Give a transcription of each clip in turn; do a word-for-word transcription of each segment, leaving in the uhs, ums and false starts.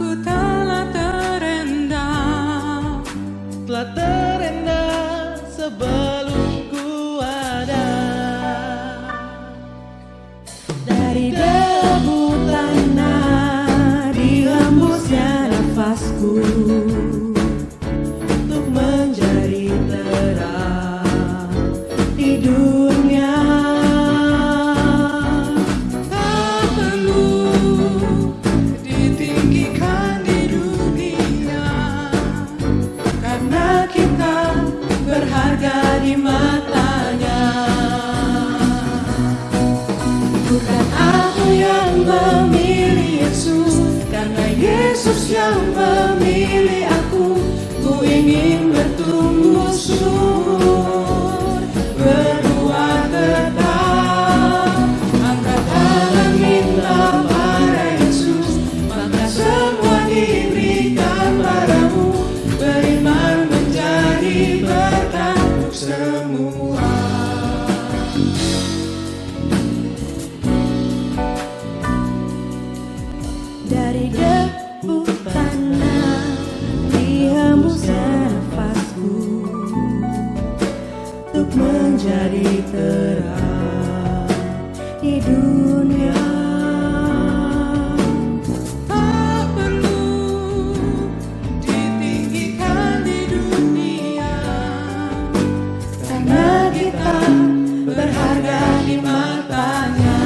Ku telah terendah, telah terendah sebelum ku ada. Dari debu tanah dihembusnya nafasku untuk menjadi terang di dunia. Tak perlu ditinggikan di dunia, karena kita berharga di mata-Nya. Bukan aku yang memilih Yesus, karena Yesus yang memilih aku. Ku ingin bertumbuh subur, berbuah tetap. Angkat tangan, minta pada Yesus, maka semua diberikan padamu. Beriman menjadi berkat untuk semua. Dari debu tanah dihembusnya nafasku untuk menjadi terang di dunia. Tak perlu ditinggikan di dunia, karena kita berharga di mata-Nya.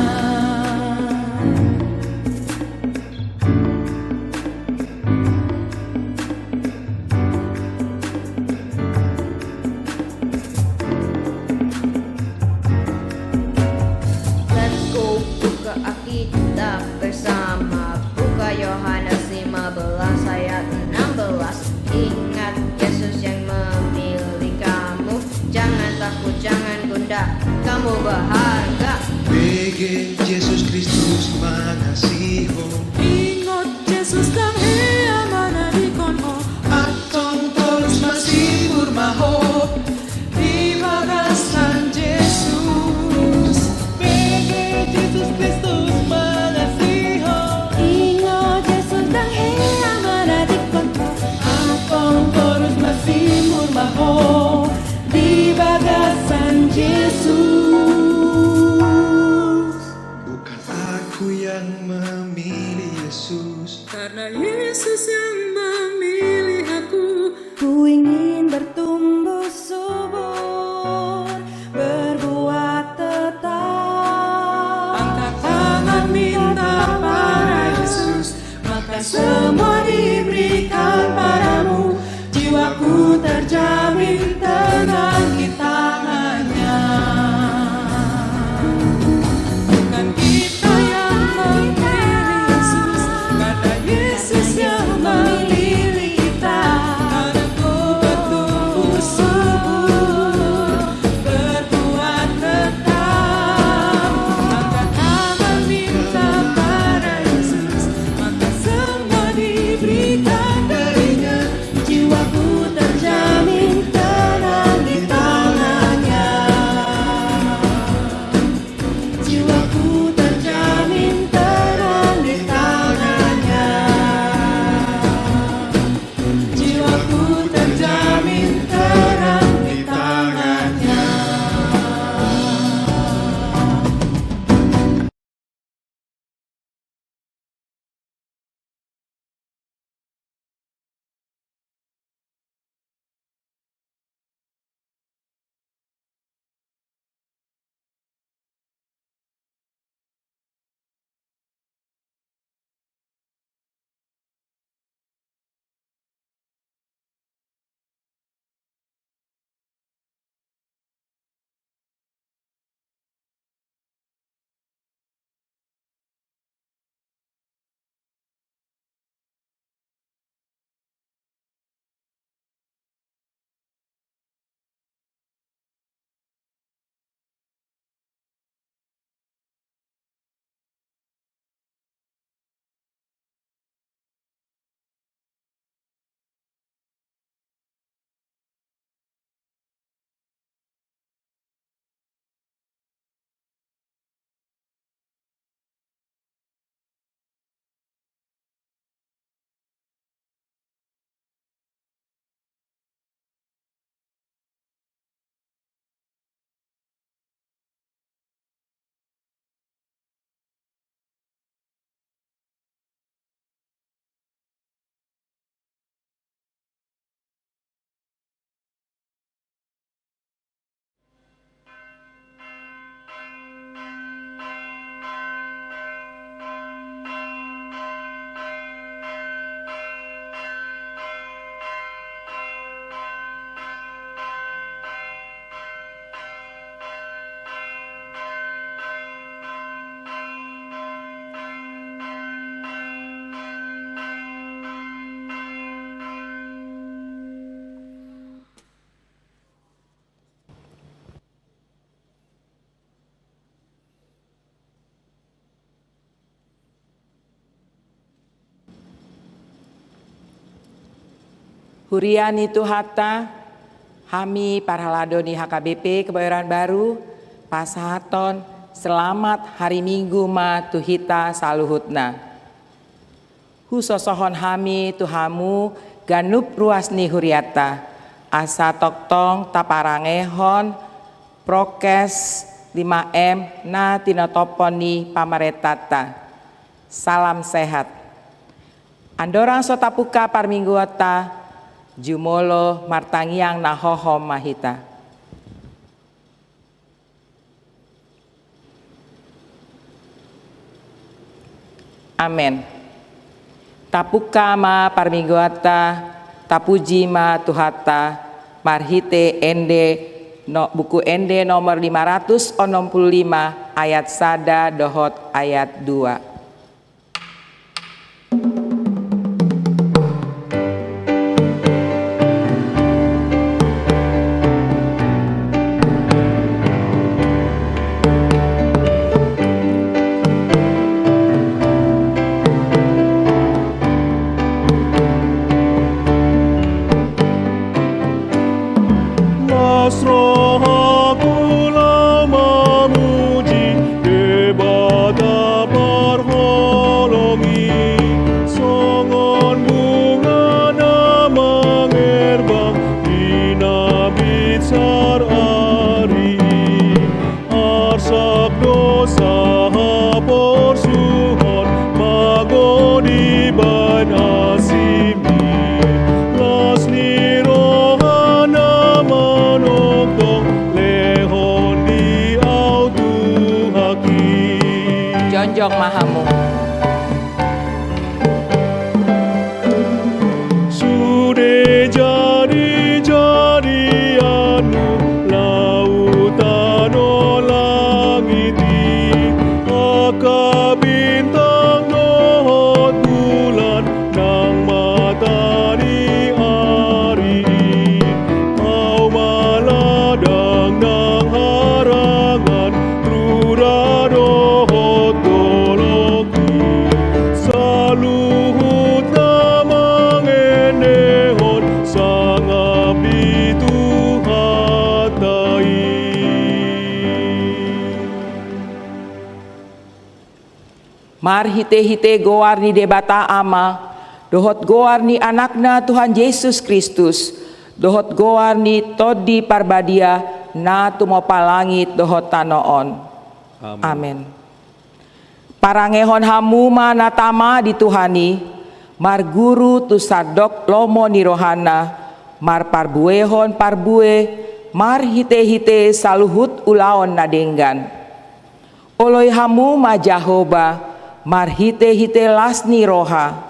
Let's go, buka Alkitab bersama, buka Yohanes lima belas ayat enam belas. Ingat, Yesus yang memilih kamu. Jangan takut, jangan gundah, kamu berharga. Bege Jesus Kristus mangasihi ho. Ingot Jesus ndang hea manadingkon ho. Antong torus masibur ma ho di bagasan Jesus. Bege Jesus Kristus mangasihi ho. Ingot Jesus ndang hea manadingkon ho. Antong torus masibur ma ho di bagasan Jesus. Bukan aku yang memilih Yesus, karena Yesus yang memilih aku. Ku ingin bertumbuh subur, berbuah tetap. Angkat tangan, minta pada Yesus, maka semua diberikan padamu. Jiwaku terjamin tenang di tangan-Nya. Bukan kita yang memilih Yesus, karena Yesus yang memilih kita. Karena ku bertumbuh subur, berbuah tetap. Angkat tangan, minta pada Yesus, maka semua diberikan. Huria ni Tuhanta, hami parhalado ni H K B P Kebayoran Baru pasahathon selamat hari Minggu ma tu hita saluhutna. Husosohon hami tu hamu ganup ruas ni hurianta, asa tongtong taparangehon prokes lima M na tinotophon ni pamarentanta. Salam sehat. Andorang so tapungka parmingguanta, jumolo martangiang na hohom ma hita. Amen. Tapungka ma parmingguanta, tapuji ma Tuhanta, marhite ende no, Buku Ende nomor lima ratus onom pulu lima, ayat sada dohot ayat dua. Las rohaku laho mamuji Debata parholong i, songon bunga na mangerbang di na binsar ari i. Arsak do sahaporsuhon mago dibahen asi. Las ni roha na manongtong, lehon di au Tuhanki. Jongjong ma hamu. Sude jadi-jadianmu laut tano langit i, angka bintang dohot bulan nang mata ni ari i. Au ma ladang nang harangan, rura dohot dolok i, saluhutna mangendehon sangap di Tuhanta i. Marhite-hite goar ni Debata Ama, dohot goar ni Anakna Tuhan Jesus Kristus, dohot goar ni Tondi Parbadia na tumompa langit dohot tano on. Amen. Amen. Parangehon hamu ma na tama di Tuhan i, marguru tu sandok lomo ni rohana, marparbuehon parbue marhite-hite saluhut ulaon na denggan. Oloi hamu ma Jahowa marhite-hite las ni roha.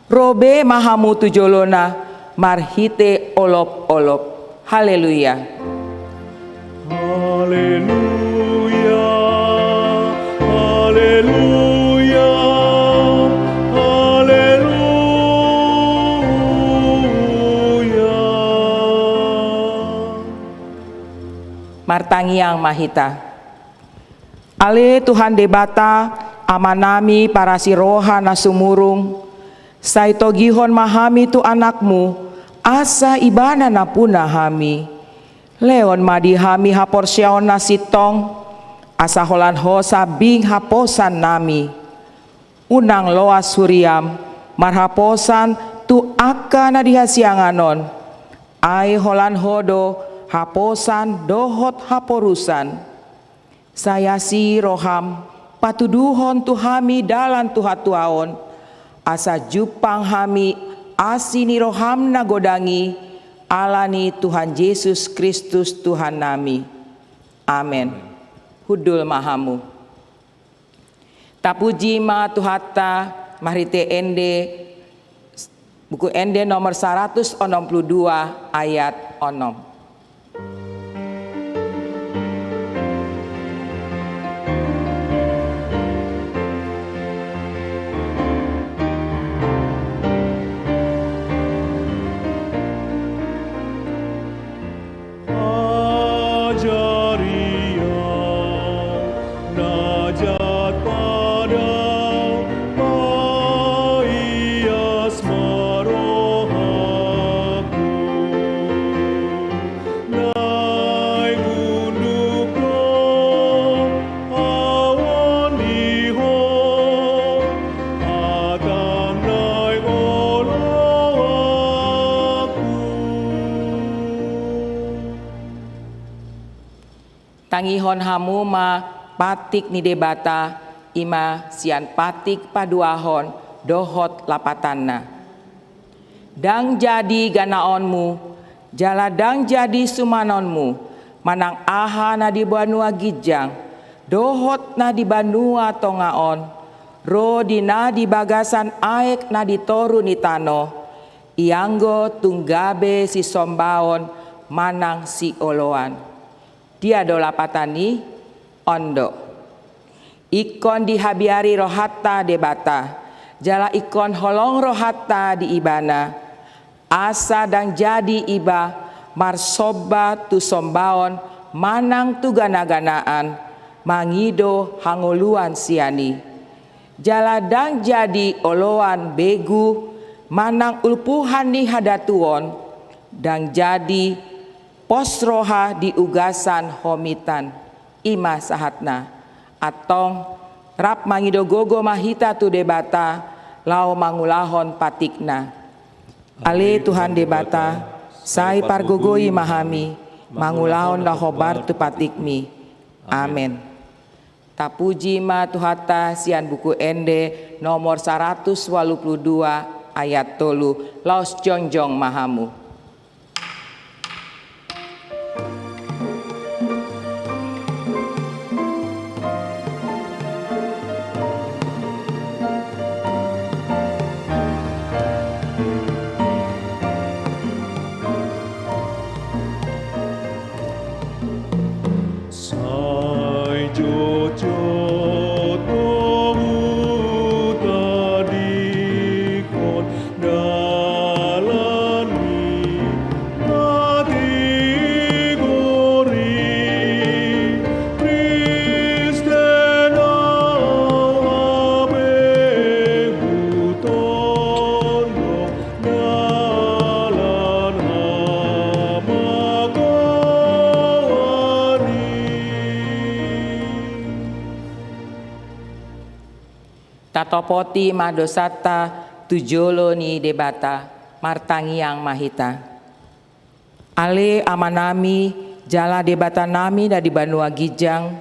Ro be ma hamu tu jolona marhite olop-olop. Haleluya. Haleluya, haleluya, haleluya. Martangiang ma hita. Ale Tuhan Debata, Amanami parasi roha na sumurung, sai togihon ma hami tu Anakmu, asa Ibana nampuna hami. Lehon ma di hami haporseaon na sintong, asa holan Ho sambing haposan nami. Unang loas huriam marhaposan tu angka na di hasiangan on, ai holan Ho do haposan dohot haporusan. Sai asi roham patuduhon tu hami dalan tu hatuaon, asa jumpang hami asi ni roham na godang i, ala ni Tuhan Jesus Kristus Tuhannami. Amen. Hundul ma hamu. Tapuji ma Tuhanta marhite ende, Buku Ende nomor saratus onom pulu dua ayat onom. Ajari au na jat padao, paias ma rohaku. Tangihon hamu ma patik ni Debata, i ma sian patik paduahon dohot lapatanna. Ndang jadi ganaonmu, jala ndang jadi sumanonmu, manang aha na di banua ginjang, dohot na di banua tonga on, ro di na di bagasan aek na di toru ni tano, ianggo tung gabe sisombaon manang sioloan. Dia do lapatan i? On do. Ingkon dihabiari rohanta Debata, jala ingkon holong rohanta di Ibana, asa ndang jadi iba marsomba tu sombaon manang tu ganaganaan, mangido hangoluan sian i. Jala ndang jadi oloan begu manang ulpuhan ni hadatuon, ndang jadi pos roha di ugasan homitan. I ma sahatna. Antong, rap mangido gogo ma hita tu Debata, laho mangulahon patikna. Ale Tuhan Debata, sai pargogoi ma hami, mangulahon na hombar tu patikmi. Amen. Tapuji ma Tuhanta sian Buku Ende nomor saratus ualu pulu dua ayat tolu, laos jongjong ma hamu. Sai jotjot do hutadingkon dalan ni na tigor i, Kristen ahu hape hutondong dalan hamagoan i. Tatopoti ma dosanta tu jolo ni Debata, martangiang ma hita. Ale Amanami, jala Debatanami na di banua ginjang,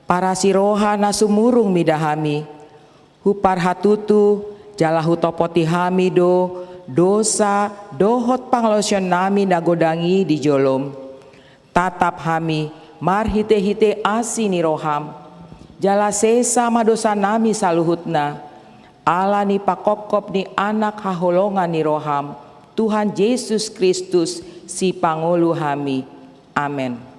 parasi roha na sumurung mida hami, huparhatutu jala hutopoti hami do dosa dohot pangalaosionnami na godang i di jolom. Tatap hami marhitehite asi ni roham, jala sesa ma dosanami saluhutna, ala ni pangkophop ni Anak haholongan ni roham, Tuhan Jesus Kristus, Sipangolu hami. Amen.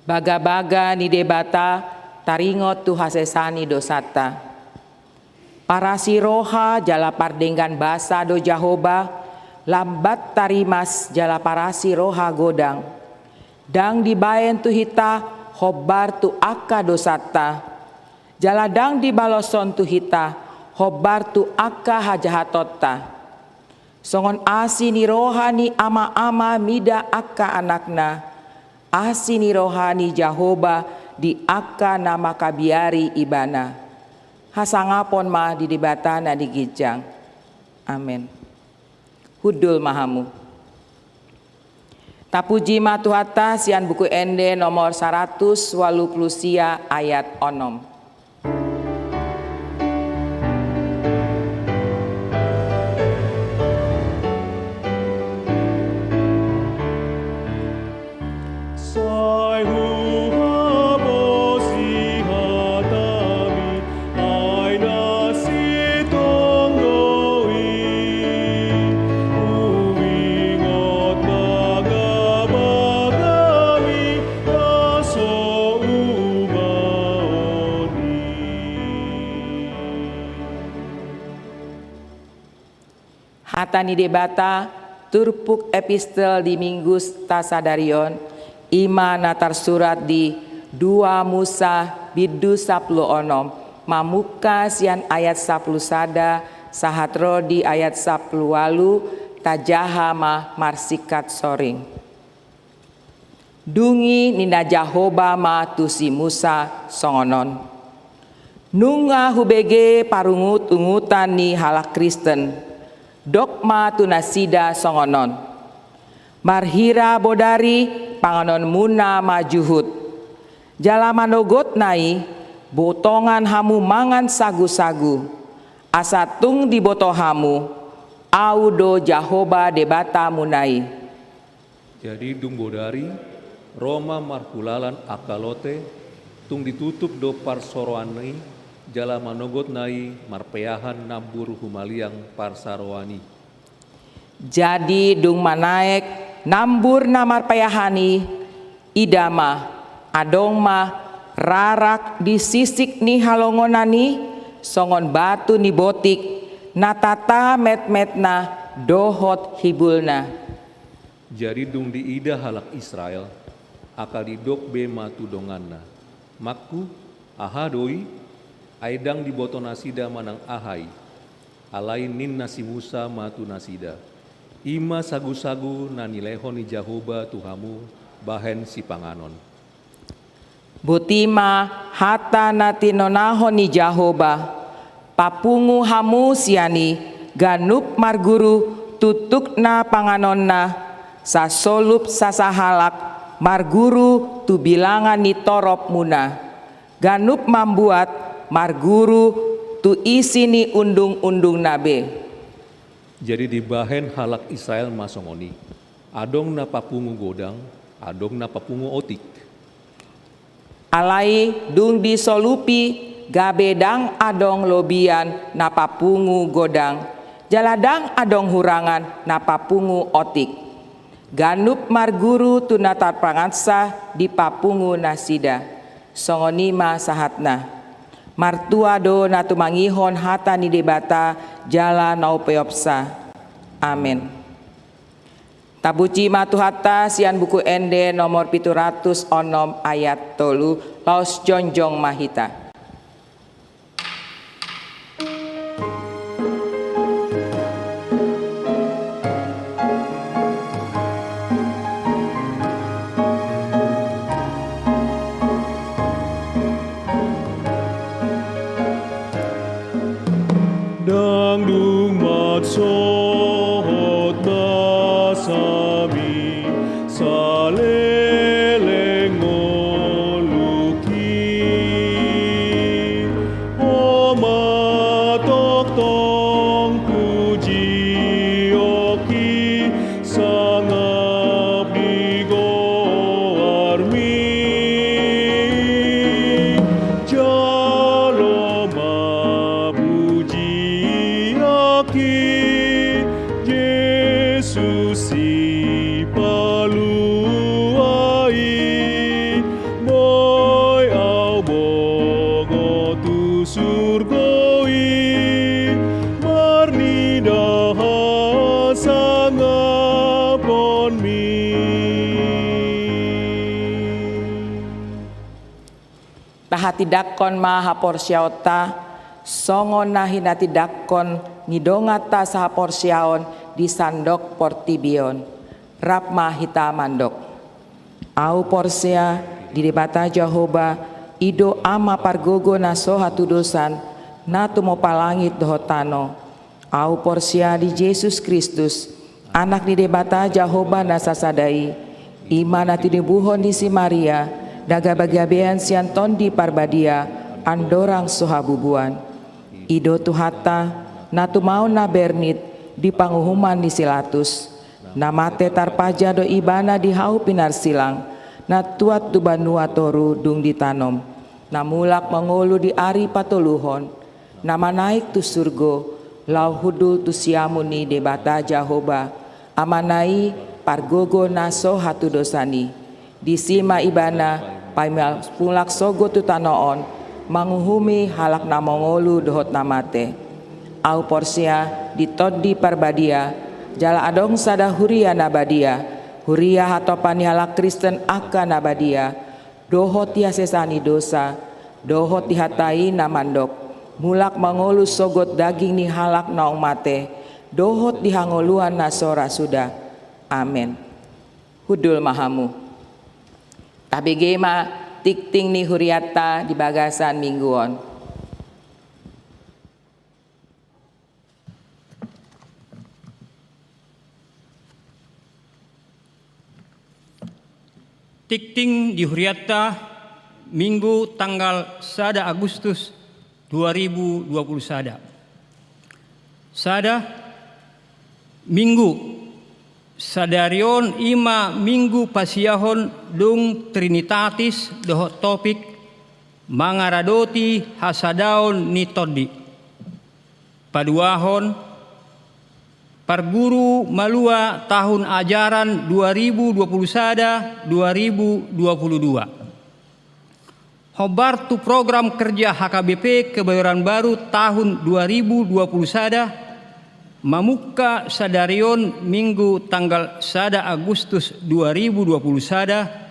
Bagabaga ni Debata taringot tu hasesaan ni dosanta. Parasi roha jala pardenggan basa do Jahowa, lambat tarimas jala parasi roha godang. Ndang dibaen tu hita hombar tu angka dosanta, jala ndang dibaloshon tu hita hombar tu angka hajahatonta. Songon asi ni roha ni ama-ama mida angka anakna, asi ni roha ni Jahowa di angka na mangkabiari Ibana. Hasangapon ma di Debata na di ginjang. Amen. Hundul ma hamu. Tapuji ma Tuhanta sian Buku Ende nomor saratus ualu pulu sia ayat onom. Sai huhaposi hatami, ai na sintong do i, huingot bagabagami na so hubahen. ni Debata, turpuk epistel di Minggu ta sadari on, i ma na tarsurat di dua Musa bindu sampulu onom, mamungka sian ayat sampulu sada sahat ro di ayat sampulu ualu. Tajaha ma marsingkat soring. Dung i ninna Jahowa ma tu si Musa songon on: Nunga hubege parungutungutan ni halak Kristen, dok ma tu nasida songon on: Marhira bodari panganonmuna ma juhut, jala manogotna i botongan hamu mangan sagusagu, asa tung diboto hamu, Ahu do Jahowa Debatamuna i. Jadi dung bodari, ro ma marhulalan angka lote, tung ditutup do parsoroanna i, jala manogotna i marpeahan nambur humaliang parsaroan i. Jadi dung manaek nambur na marpeahan i, ida ma, adong ma rarak di sisik ni halongonan i, songon batu ni botik, na tata metmetna dohot hibulna. Jadi dung diida halak Israel, angka didok be ma tu donganna: Makku, aha do i? Ai ndang diboto nasida manang aha i. Alai ninna si Musa ma tu nasida: I ma sagusagu na nilehon ni Jahowa tu hamu bahen sipanganon. Boti ma hata na tinonahon ni Jahowa: Papungu hamu sian i ganup marguru tuktukna panganonna, sasolup sasahalak marguru tu bilangan ni toropmuna, ganup mambuat marguru tu isi ni undungundungna be. Jadi dibahen halak Israel ma songon i: Adong na papungu godang, adong na papungu otik. Alai dung disolupi, gabe ndang adong lobian na papungu godang, jala ndang adong hurangan na papungu otik. Ganup marguru tu na tarpangansa dipapungu nasida. Songon i ma sahatna. Martua do na tumangihon hata ni Debata jala na upeopsa. Amen. Tapuji ma Tuhanta sian Buku Ende nomor pitu ratus onom ayat tolu, laos jongjong ma hita. Ndang dung mansohot nasami saleleng ngolungki. Ho ma tongtong pujionki, sangap di goarmi. Jalo ma pujianki, Jesus Sipalua i. Boi au bongot tu surgo i, marnida hasangaponmi. Tahatindangkon ma haporseaonta, songon na hinatindangkon ni donganta sahaporseaon di sandok portibi on. Rap ma hita mandok. Ahu porsea di Debata Jahowa, i do Ama pargogo na so hatudosan, na tumompa langit dohot tano. Ahu porsea di Jesus Kristus, Anak ni Debata Jahowa na sasada i, i ma na tinubuhon ni si Maria, na gabegabean sian Tondi Parbadia, andorang so habubuan. I do Tuhanta, na tumaon na bernit di panguhuman ni si Latus. Na mate tarpaja do Ibana di hau pinarsilang, na tuat tu banua toru dung ditanom. Na mulak mangolu di ari patoluhon, na manaek tu surgo, laho hundul tu siamun ni Debata Jahowa, Amana i, pargogo na so hatudosan i. Disi ma Ibana paima mulak sogot tu tano on, manguhumi halak na mangolu dohot na mate. Ahu porsea di Tondi Parbadia, Jala adong sada huria na badia, huria hatopan ni halak Kristen angka na badia, dohot di hasesaan ni dosa, dohot di hata i na mandok, mulak mangolu sogot daging ni halak naung mate, dohot di hangoluan na so ra suda. Amen. Hundul ma hamu. Tabege ma tingting ni hurianta di bagasan minggu on. Tingting di hurianta, Minggu tanggal sada Agustus dua ribu dua puluh sada. Sada, Minggu sadari on i ma Minggu pasiahon dung Trinitatis dohot topik mangaradoti hasadaon ni Tondi. Paduahon, parguru malua tahun ajaran dua ribu dua puluh sada dua ribu dua puluh dua. Hombar tu program kerja H K B P Kebayoran Baru tahun dua ribu dua puluh sada, mamungka sadari on Minggu tanggal sada Agustus dua ribu dua puluh sada,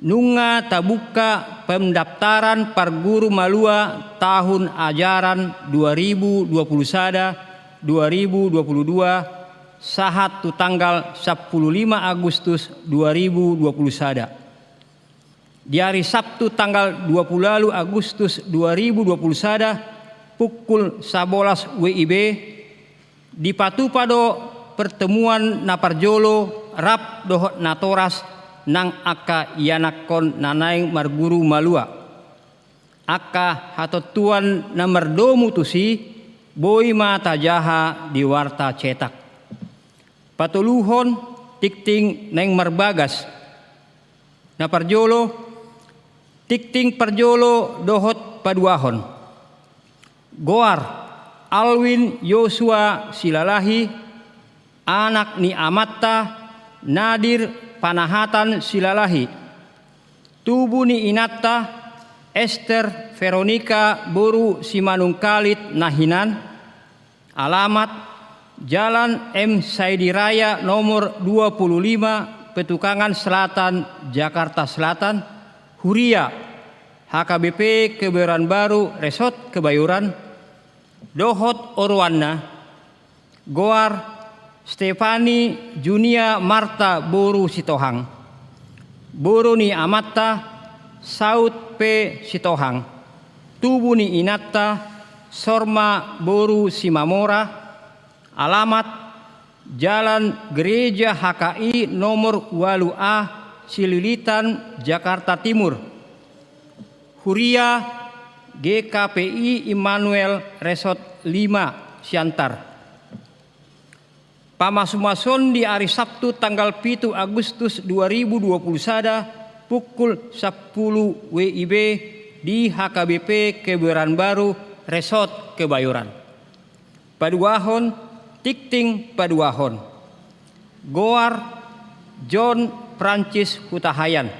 nunga tabuka pendaftaran parguru malua tahun ajaran dua ribu dua puluh sada dua ribu dua puluh dua, sahat tu tanggal sampulu lima Agustus dua ribu dua puluh sada. Di ari Sabtu tanggal dua puluh ualu Agustus dua ribu dua puluh sada, pukul sabolas W I B, dipatupa do pertemuan na parjolo rap dohot natoras nang angka ianakhon na naeng marguru malua. Angka hatontuan na mardomu tusi, boi ma tajaha di warta cetak. Patoluhon, tingting naeng marbagas. Na parjolo, tingting parjolo dohot paduahon. Goar, Alwin Yosua Silalahi, anak ni amanta Nadir Panahatan Silalahi. Tubu ni inanta Ester Veronika boru Simanungkalit na hinan. Alamat, Jalan M Saidi Raya nomor dua puluh lima, Petukangan Selatan, Jakarta Selatan. Huria, H K B P Kebayoran Baru, Resort Kebayoran. Dohot oroanna, goar Stefani Junia Marta boru Sitohang. Boru ni amanta Saud P Sitohang. Tubu ni inanta Sorma boru Simamora. Alamat, Jalan Gereja H K I nomor ualu A, Cililitan, Jakarta Timur. Huria, G K P I Immanuel Resort lima, Siantar. Pamasumasuon di ari Sabtu tanggal pitu Agustus dua ribu dua puluh sada, pukul sampulu W I B, di H K B P Kebayoran Baru, Resort Kebayoran. Paduahon, tingting paduahon. Goar, John Francis Hutahaean.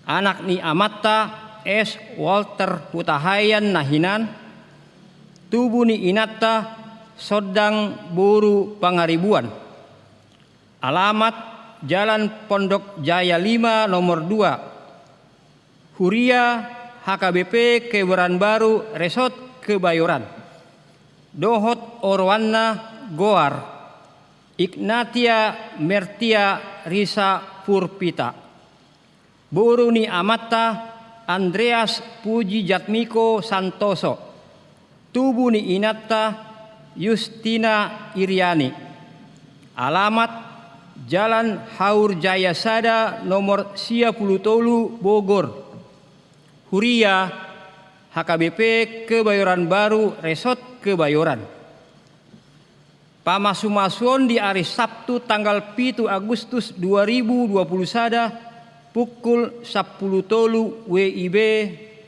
Anak ni amanta S Walter Hutahaean na hinan. Tubu ni inanta Sondang boru Pangaribuan. Alamat, Jalan Pondok Jaya lima nomor dua. Huria, H K B P Kebayoran Baru, Resort Kebayoran. Dohot oroanna, goar Ignatia Mertia Risa Purpita. Boru ni amanta Andreas Puji Jatmiko Santoso. Tubu ni inanta Justina Iriani. Alamat, Jalan Haur Jaya sada nomor sia pulu tolu, Bogor. Huria, H K B P Kebayoran Baru, Resort Kebayoran. Pamasumasuon di ari Sabtu tanggal pitu Agustus dua ribu dua puluh sada, pukul sampulu tolu W I B,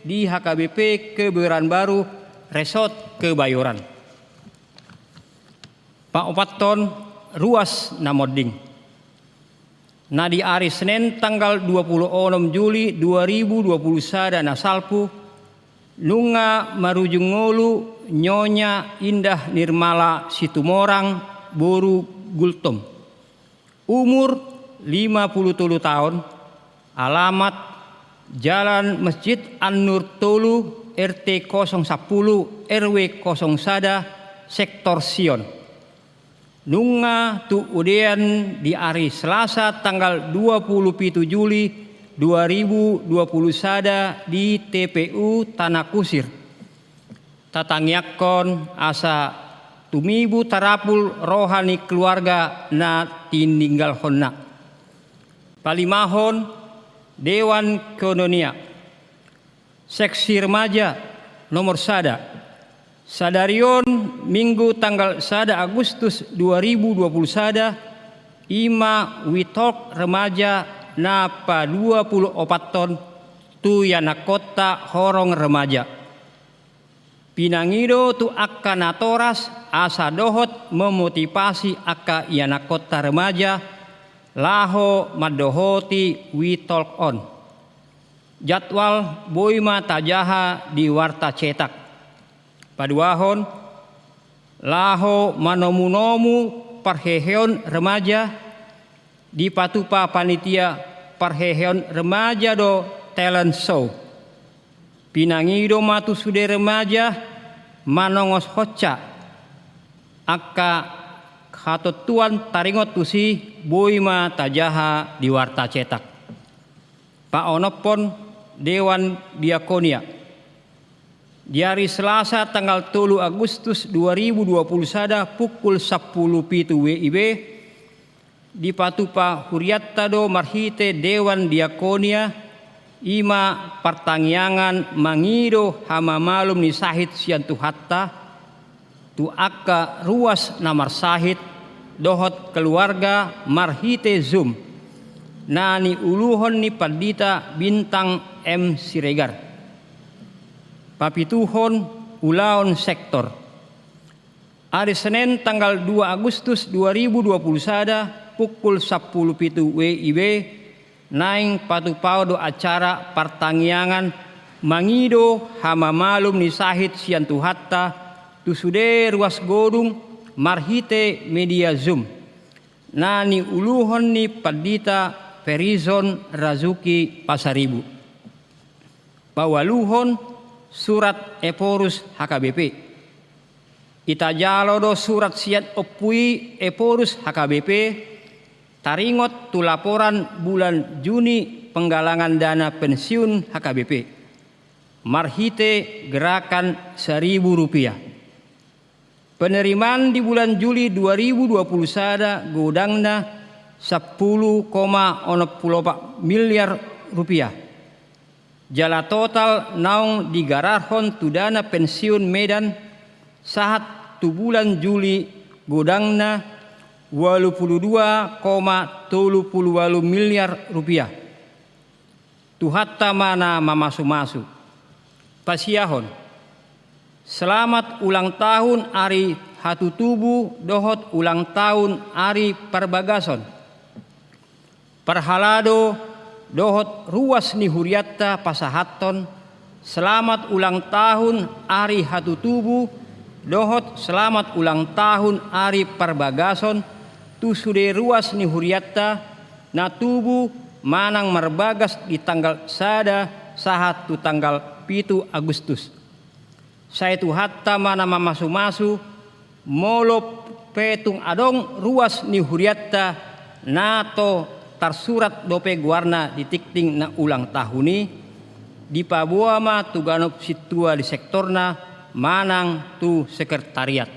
di H K B P Kebayoran Baru, Resort Kebayoran. Paopathon, ruas na monding. Na di ari Senen tanggal dua puluh onom Juli dua ribu dua puluh sada na salpu, nunga marujung ngolu Nyonya Indah Nirmala Situmorang boru Gultom. Umur lima pulu tolu taon. Alamat: Jalan Masjid An-Nur tolu, R T kosong sampulu, R W kosong sada, Sektor Sion. Nunga tuudean di ari Selasa tanggal dua pulu pitu Juli dua ribu dua pulu sada di T P U Tanah Kusir. Tatangiangkon asa tumibu tarapul roha ni keluarga na tininggalhonna. Palimahon, Dewan Koinonia. Seksi Remaja nomor sada. Sadari on, Minggu tanggal sada Agustus dua ribu dua pulu sada, i ma WeTalk Remaja na paduapuluopathon tu ianakkonta horong remaja. Pinangido tu angka natoras asa dohot memotivasi angka ianakkonta remaja laho mandohoti WeTalk on. Jadwal boi ma tajaha di warta cetak. Paduahon, laho manomunomu parheheon remaja, dipatupa panitia parheheon remaja do talent show. Pinangido ma tu sude remaja manongoshonsa angka hatontuan taringot tusi, boi ma tajaha di warta cetak. Paonomhon, Dewan Diakonia. Di ari Selasa tanggal tolu Agustus dua ribu dua pulu sada pukul sampulu pitu W I B, dipatupa hurianta do marhite Dewan Diakonia, i ma partangiangan mangido hamamalum ni sahit sian Tuhanta tu angka ruas na marsahit dohot keluarga marhite Zoom, na niuluhon ni Pandita Bintang M Siregar. Papituhon, ulaon sektor. Ari Senen tanggal dua Agustus dua ribu dua pulu sada pukul sampulu pitu W I B, naeng patupaon do acara partangiangan mangido hamamalum ni sahit sian Tuhanta tu sude ruas godung marhite media Zoom, na niuluhon ni Pandita Perizon Razuki Pasaribu. Paualuhon, surat Ephorus H K B P. Itajalo do surat sian Ompu i Ephorus H K B P, taringot tu laporan bulan Juni penggalangan dana pensiun H K B P, marhite gerakan saribu rupiah. Penerimaan di bulan Juli dua ribu dua pulu sada godangna sampulu koma onom pulu opat miliar rupiah. Jala total naung digararhon tu dana pensiun Medan sahat tu bulan Juli godangna ualu pulu dua koma tolu pulu ualu miliar rupiah. Tuhanta ma na mamasumasu. Pasiahon. Selamat ulang tahun ari hatutubu dohot ulang tahun ari parbagason. Parhalado dohot ruas ni hurianta pasahathon selamat ulang tahun ari hatutubu dohot selamat ulang tahun ari parbagason tu sude ruas ni hurianta na tubu manang marbagas di tanggal sada sahat tu tanggal pitu Agustus. Sai Tuhanta ma na mamasumasu, molo pe tung adong ruas ni hurianta na tong tarsurat dope goarna di tingting na ulang tahun i, dipaboa ma tu ganup sintua di sektorna manang tu sekretariat.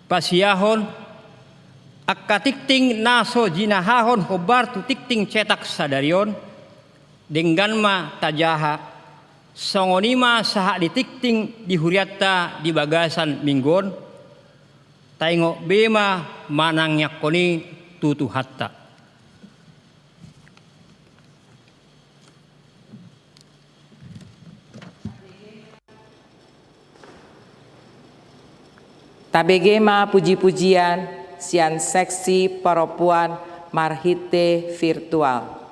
Pasiahon, angka tingting na so jinahahon hombar tu tingting cetak sadari on, denggan ma tajaha, songon i ma sahat di tingting di hurianta di bagasan minggu on, taingot be ma manangiangkon i tu Tuhanta. Tabege ma puji-pujian sian seksi parompuan marhite virtual.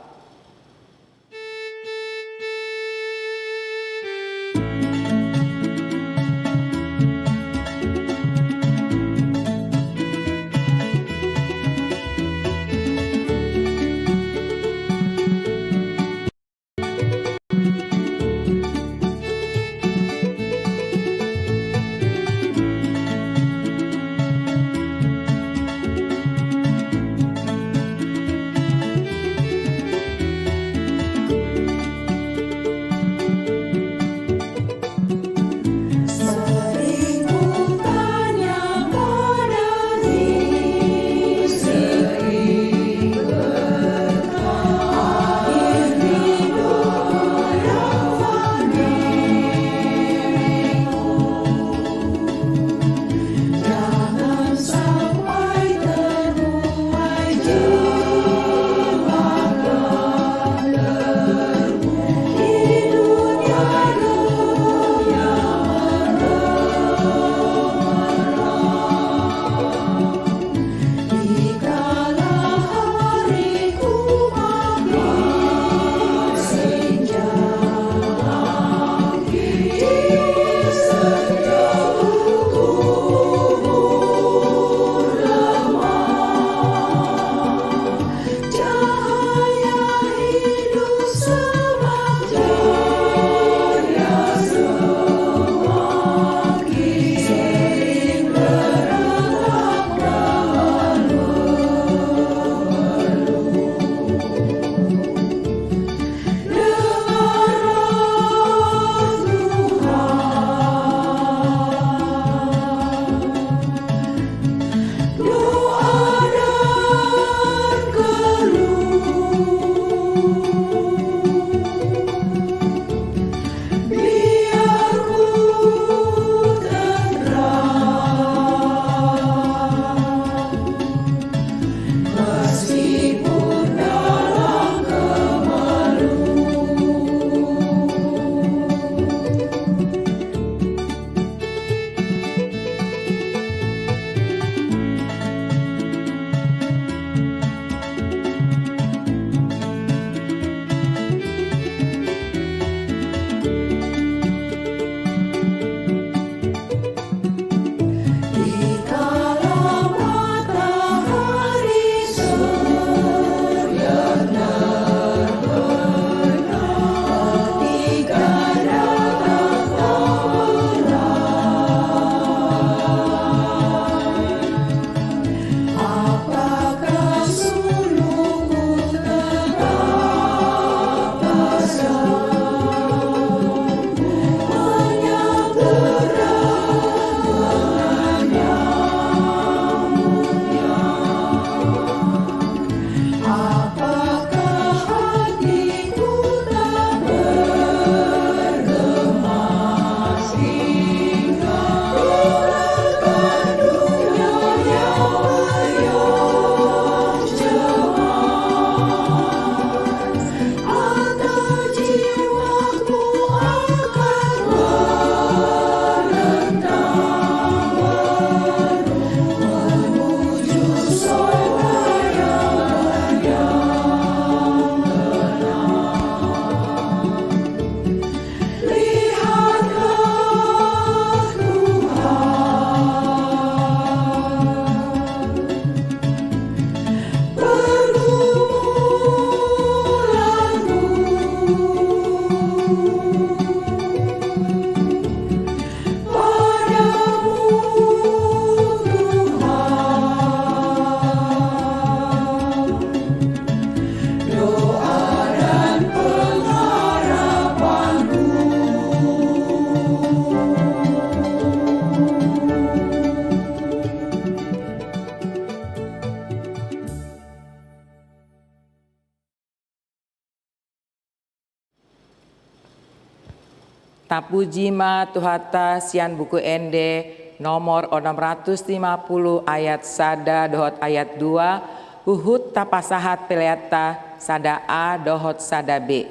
Tapuji ma Tuhanta sian Buku Ende nomor onom ratus lima puluh ayat sada dohot ayat dua, huhut tapasahat peleanta sada A dohot sada B.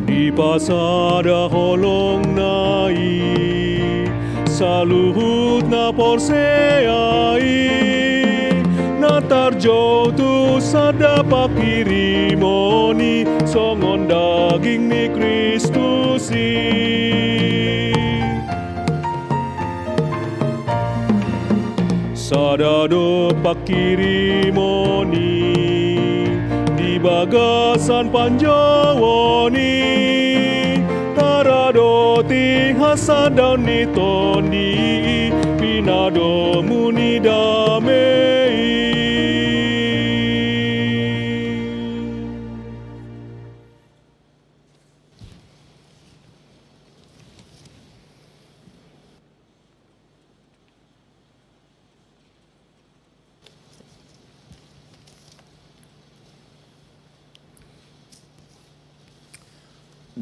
Dipasada holongna i saluhut na porsea i, na tarjou tu sada panghirimon i songon daging ni Kristus i. Sada do panghirimon i di bagasan panjouon i, taradoti hasadaon ni Tondi i, pinadomu ni dame i.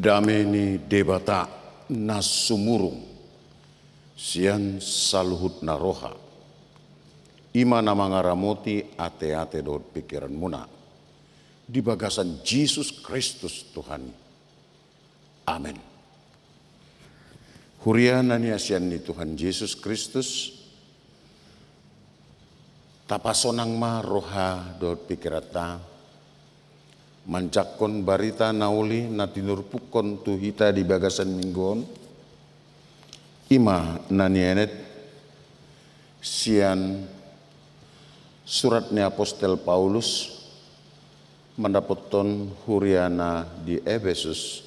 Dame ni Debata na sumurung sian saluhut na roha, i ma na mangaramoti ateate dohot pingkiranmuna di bagasan Jesus Kristus Tuhan i. Amen. Huria na niasian ni Tuhan Jesus Kristus, tapasonang ma roha dohot pingkiranta manjangkon barita na uli na tinurpukkon tu hita di bagasan minggu on, i ma na nienet sian surat ni apostel Paulus mandapothon huriana di Epesus,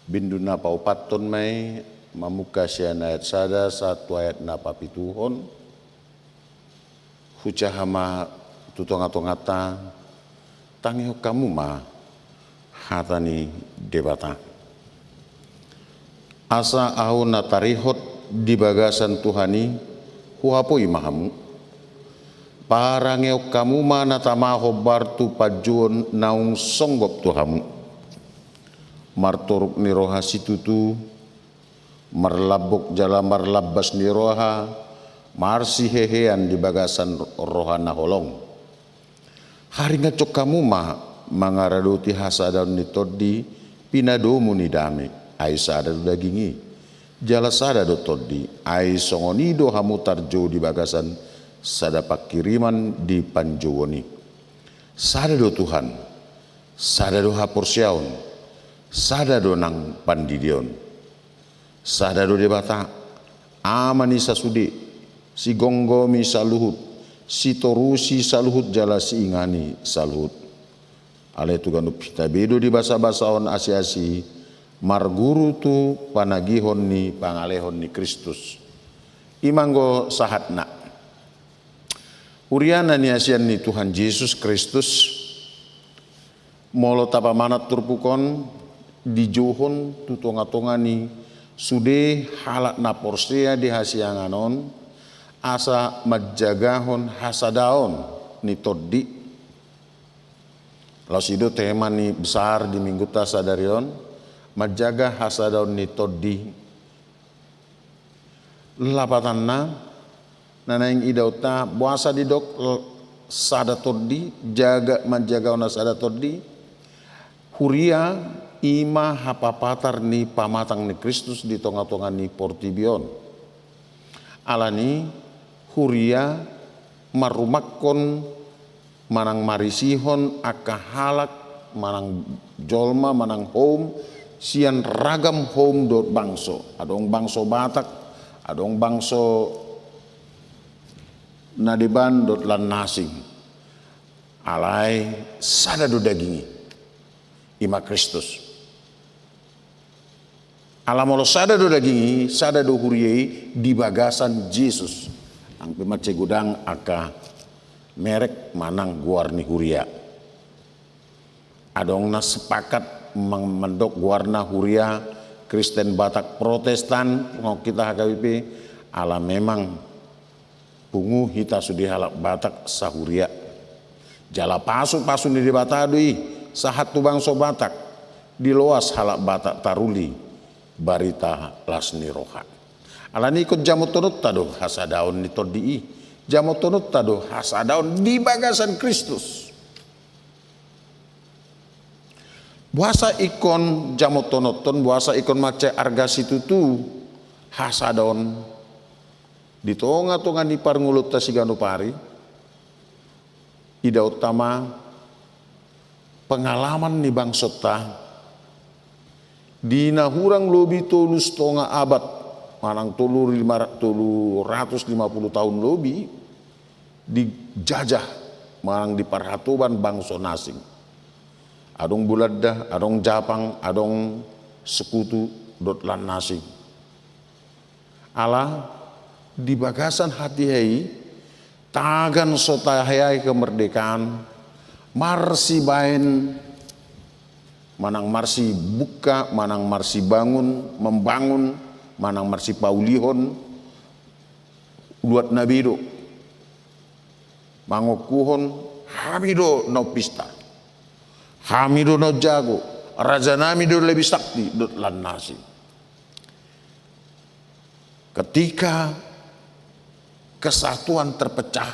bindu na paopathon ma i, mamungka sian ayat sada sahat tu ayat na papituhon. Hujaha ma tu tongatonganta, tangihon hamu ma hata ni Debata. Asa ahu na tarihot di bagasan Tuhan i, huapoi ma hamu. Parangehon hamu ma na tama hombar tu panjouon naung songgop tu hamu. Martoruk ni roha situtu, marlambok jala marlambas ni roha, marsihehean di bagasan roha na holong. Haringathon hamu ma mangaradoti hasadaon ni Tondi, pinadomu ni dame, ai sada do daging i, jala sada do tondi, ai songon i do hamu tarjou di bagasan sada panghirimon di panjouon i. Sada do Tuhan, sada do haporseaon, sada do nang pandidion. Sada do Debata, Ama ni sasude, sigomgomi saluhut, sitorusi saluhut jala siingani saluhut. Alai tu ganup hita be do di basabasa on asiasi, marguru tu panagihon ni pangalehon ni Kristus. I ma anggo sahatna. Huria na niasian ni Tuhan Jesus Kristus, molo tapamanat turpuk on, dijouhon tu tongatonga ni sude halak na porsea di hasiangan on, asa manjagahon hasadaon ni tondi. Laos i do tema ni besar di minggunta sadari on, manjaga hasadaon ni tondi. Lapatanna, na naeng idaonta, boasa didok l-, sada tondi, jaga, manjagahon na sada tondi, huria i ma hapapatar ni pamatang ni Kristus di tongatonga ni portibi on. Alani huria marrumangkon manang marisihon angka halak, manang jolma, manang houm, sian ragam houm dohot bangso. Adong bangso Batak, adong bangso na deban dohot lan na asing. Alai sada do daging i, i ma Kristus. Ala molo sada do daging i, sada do huria i di bagasan Jesus. Nang pe mansai godang angka merek manang goar ni huria. Adong na sepakat mang-, mandok goarna huria Kristen Batak Protestan, songon hita H K B P, ala memang Pungu hita sude halak Batak sahuria. Jala pasupasu ni Debata do i sahat tu bangso Batak, diloas halak Batak taruli barita las ni roha. Alani ingkon jamothononta do hasadaon ni tondi i, jamothononta do hasadaon di bagasan Kristus. Boasa ingkon jamothononhon, boasa ingkon mansai arga situtu hasadaon di tongatonga ni parngoluonta siganup ari? Idaonta ma pengalaman ni bangsonta di na hurang lobi tolu setonga abad, manang tolu lima, tolu ratus lima puluh tahun lobi, dijajah manang diparhatoban bangso na asing. Adong Bulanda, adong Japang, adong Sekutu dohot lan na asing. Ala di bagasan hatiha i, tagan so taheahi kemerdekaan, marsibaen manang marsibungka, manang marsibangun, membangun, manang marsipaulihon, luat na be do. Mangokuhon, hami do na umpista, hami do na umjago, rajanami do lebih sakti, dohot lan na asing. Ketika kesatuan terpecah,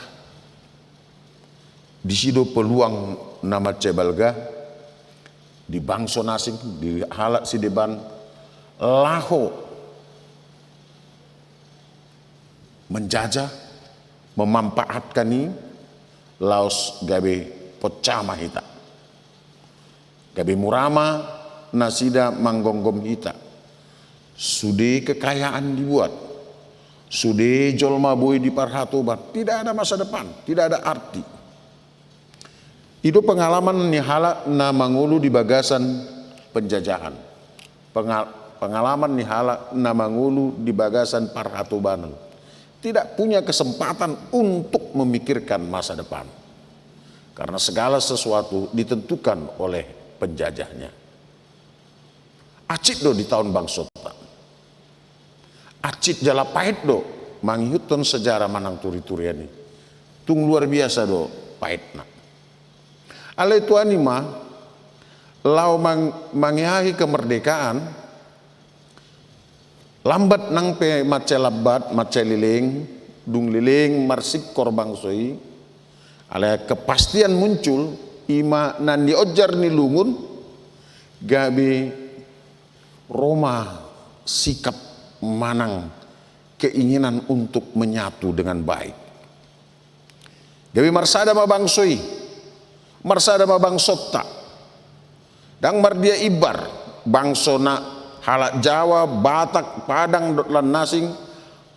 disi do peluang na mansai balga di bangso na asing, di halak sideban, laho menjajah, memanfaatkan i, laos gabe poncah ma hita. Gabe mura ma nasida manggonggom hita. Sude kekayaan dibuat, sude jolma boi diparhatoban, tidak ada masa depan, tidak ada arti. I do pengalaman ni halak na mangolu di bagasan penjajahan. Pengal-, pengalaman ni halak na mangolu di bagasan parhatobanan. Tidak punya kesempatan untuk memikirkan masa depan. Karena segala sesuatu ditentukan oleh penjajahnya. Hansit do ditaon bangsonta. Hansit jala pait do mangihuthon sejarah manang turiturian i. Tung luar biasa do paitna. Alai tuani ma, laho mang-, mangeahi kemerdekaan, lambat nang pe mansai lambat, mansai leleng, dung leleng marsingkor bangso i, alai kepastian muncul, i ma na nionjar ni lungun, gabe ro ma sikap manang keinginan untuk menyatu dengan baik. Gabe marsada ma bangso i, marsada ma bangsonta. Ndang mardia imbar, bangso na halak Jawa, Batak, Padang, dohot lan na asing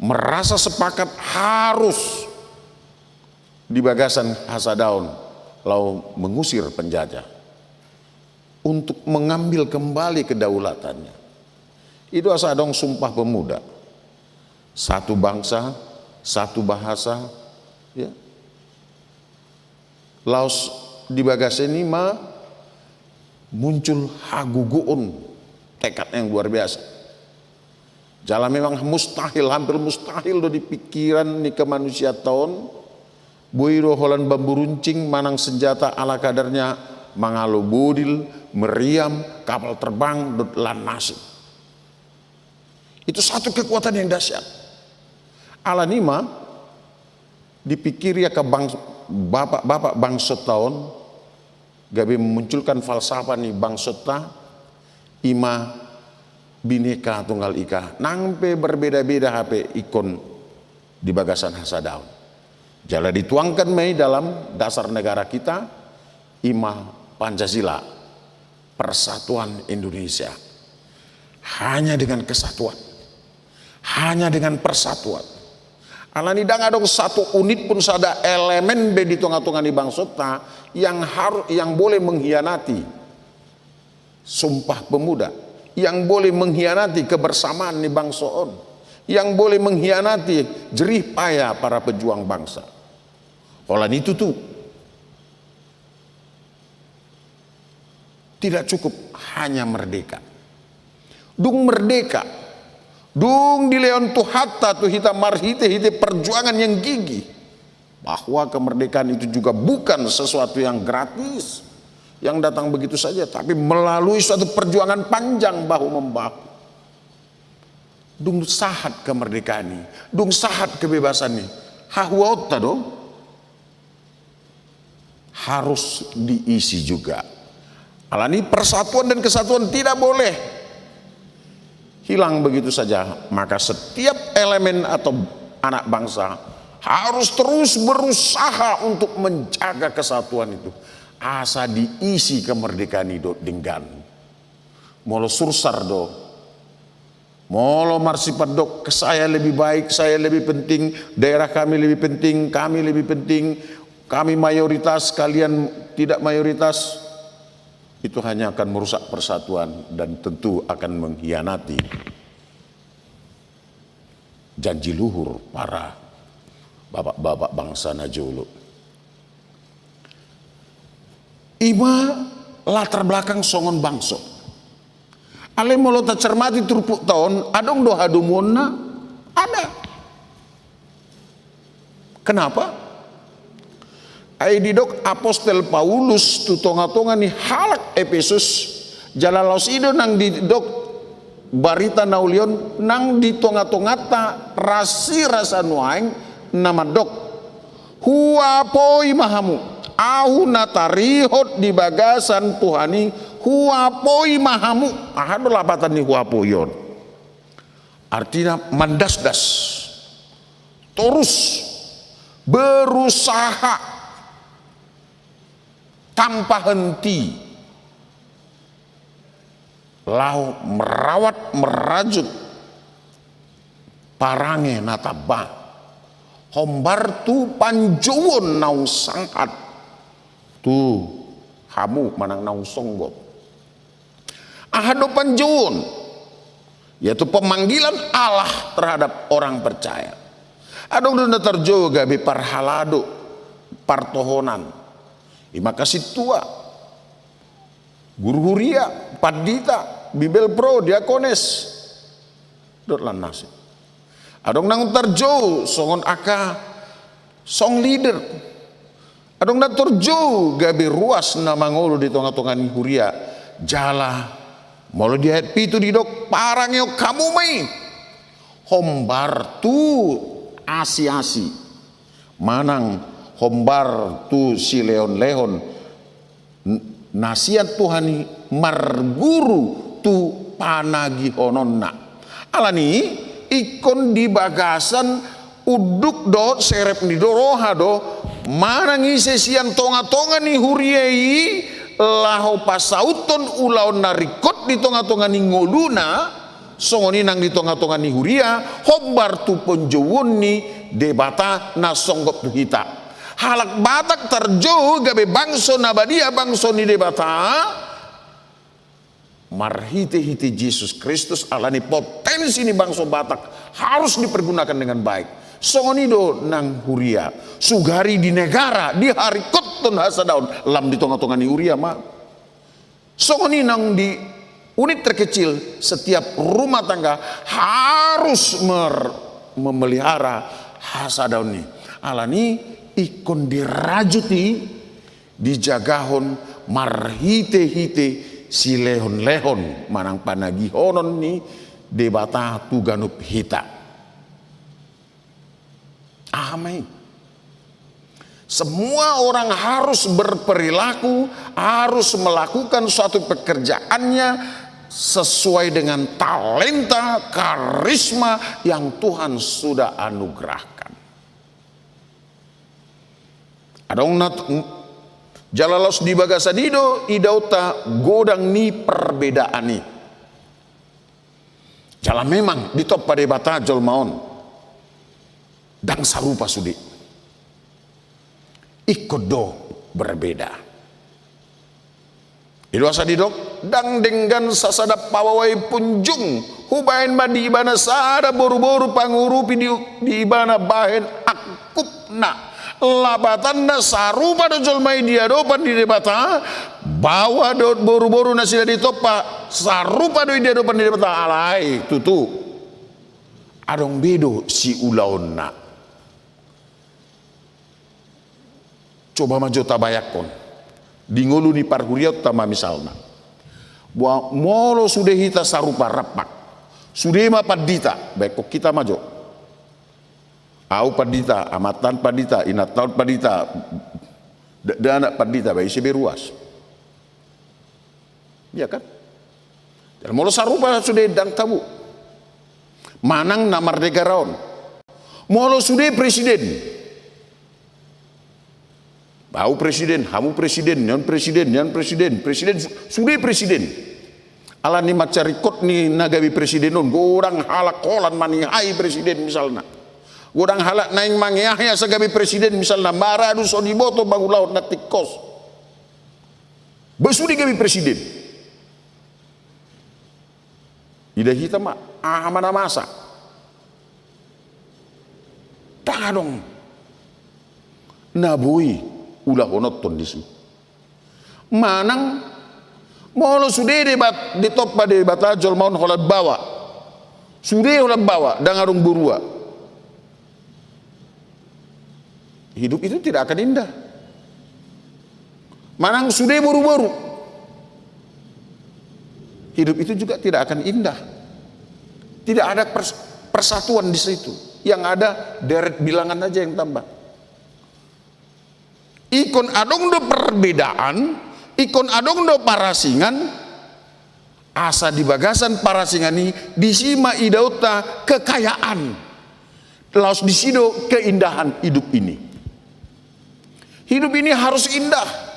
merasa sepakat harus di bagasan hasadaon laho mengusir penjajah, untuk mengambil kembali kedaulatannya. I do asa adong Sumpah Pemuda. Satu bangsa, satu bahasa, ya. Laos di bagasan i ma muncul hagogoon, tekad yang luar biasa. Jala memang mustahil, hampir mustahil do di pikiran ni kemanusiaanta on, boi do holan bambu runcing manang senjata ala kadarnya mangalo bodil, meriam, kapal terbang, dohot lan na asing. Itu satu kekuatan yang dahsyat. Alani i ma dipikiri angka bang-, bapak-bapak bangsonta on, gabe memunculkan falsafah ni bangsonta, i ma Bhinneka Tunggal Ika, nang pe berbeda-beda hape ingkon di bagasan hasadaon. Jala dituangkan ma i dalam dasar negara kita, i ma Pancasila, persatuan Indonesia. Hanya dengan kesatuan, hanya dengan persatuan. Alani i ndang adong satu unit pun, sada elemen be di tongatonga ni bangsonta yang haru-, yang boleh mengkhianati Sumpah Pemuda, yang boleh mengkhianati kebersamaan ni bangso on, yang boleh mengkhianati jerih payah para pejuang bangsa. Holan i tutu, tidak cukup hanya merdeka. Dung merdeka, Dung dilehon Tuhanta tu hita marhite-hite perjuangan yang gigih, bahwa kemerdekaan itu juga bukan sesuatu yang gratis, yang datang begitu saja, tapi melalui suatu perjuangan panjang bahu-membahu. Dung sahat kemerdekaan i, dung sahat kebebasan i, hahuaonta do harus diisi juga. Alani persatuan dan kesatuan tidak boleh hilang begitu saja. Maka setiap elemen atau anak bangsa harus terus berusaha untuk menjaga kesatuan itu. Asa diisi kemerdekaan i dohot denggan. Molo sursar do, molo marsipandok, saya lebih baik, saya lebih penting, daerah kami lebih penting, kami lebih penting, kami mayoritas, kalian tidak mayoritas, itu hanya akan merusak persatuan dan tentu akan mengkhianati janji luhur para bapak-bapak bangsa na jolo. Ima latar belakang songon bangso. Alai molo tacermati turpukta on, adong do hadomuonna? Ada. Kenapa? Ai didok apostel Paulus tu tonga-tonga ni halak Epesus, jala laos i do nang didok barita na uli on nang di tonga-tonganta rasirasa nuaeng, na mandok: Huapoi ma hamu, ahu na tarihot di bagasan Tuhan i, huapoi ma hamu. Aha do lapatan ni huapoi on? Artina mandasdas, torus, berusaha, tanpa henti, laho merawat, merajut parange na tamba, hombar tu panjouon naung sangkat tu hamu manang naung songgop. Aha do panjouon? Yaitu pemanggilan Allah terhadap orang percaya. Adong do na tarjou gabe parhalado, partohonan, ima kasintua, guru huria, pandita, bibelvrouw, diakones, dohot lan na asing. Adong naung tarjou songon angka song leader. Adong na tarjou gabe ruas na mangolu di tonga-tonga ni huria. Jala molo di ayat pitu didok: Parangeon hamu ma i, hombar tu asi-asi, manang hombar tu silehon-lehon, n-, na sian Tuhan i marguru tu panagihononna. Alani i, ingkon di bagasan unduk dohot serep ni roha do, manang ise sian tonga-tonga ni huria i laho pasauthon ulaon na ringkot di tonga-tonga ni ngoluna, songon i nang di tonga-tonga ni huria, hombar tu panjouon ni Debata na songgop tu hita. Halak Batak tarjou gabe bangso na badia, bangso ni Debata, marhite-hite Jesus Kristus, alani potensi ni bangso Batak harus dipergunakan dengan baik. Songon i do nang huria, sugari di negara, diharingkothon hasadaon, lam di tonga-tonga ni huria ma. Songon i nang di unit terkecil, setiap rumah tangga harus mer-, memelihara hasadaon i. Alani i ingkon dirajut i, dijagahon marhite-hite silehon-lehon manang panagihonon ni Debata tu ganup hita. Aha ma i? Semua orang harus berperilaku, harus melakukan suatu pekerjaannya sesuai dengan talenta, karisma yang Tuhan sudah anugerahkan. Adong na t-, jala laos di bagasan i do idaonta godang ni perbedaan i. Jala memang ditompa Debata jolma on, ndang sarupa sude. Ingkon do berbeda. I do asa didok, ndang denggan sasada pawawai punjung, hubahen ma di ibana sada boru-boru pangurupi di, di ibana bahen angkupna. Lapatanna sarupa do jolma i di adopan ni Debata, baoa dohot boru-boru nasida ditompa sarupa do i di adopan ni Debata, alai tutu Adong be do siulaonna. Coba ma jo tabayangkon. Di ngolu ni parhuriaonta ma misalna. Boha molo sude hita sarupa rampak. Sude ma pandita, bahenon hita ma jo. Au pandita, amanta on pandita, inanta on pandita, da-, dakdanak pandita, ba ise be ruas. Iya kan? Jadi molo sarupa sude ndang tabo. Manang na marnegara on. Molo sude presiden. Au presiden, hamu presiden, nian presiden, nian presiden, presiden, su-, sude presiden. Alani mansai ringkot ni na gabe presiden on, godang halak holan manihai presiden misalna. Godang halak naeng mangeahi asa gabe presiden misalna, maradu so diboto mangulahon na tingkos. Ba sude gabe presiden. Ida hita ma, aha ma na masa. Ndang adong na boi ulahononton disi. Manang molo sude Debat-, ditompa Debata jolma on holan baoa. Sude holan baoa, ndang adong borua. Hidup itu tidak akan indah. Manang sude boru-boru. Hidup itu juga tidak akan indah. Tidak ada pers-, persatuan di situ. Yang ada deret bilangan aja yang tambah. Ingkon adong do perbedaan, ingkon adong do parasingan, asa di bagasan parasingan i, disi ma idaonta kekayaan. Laos disi do keindahan hidup ini. Hidup ini harus indah.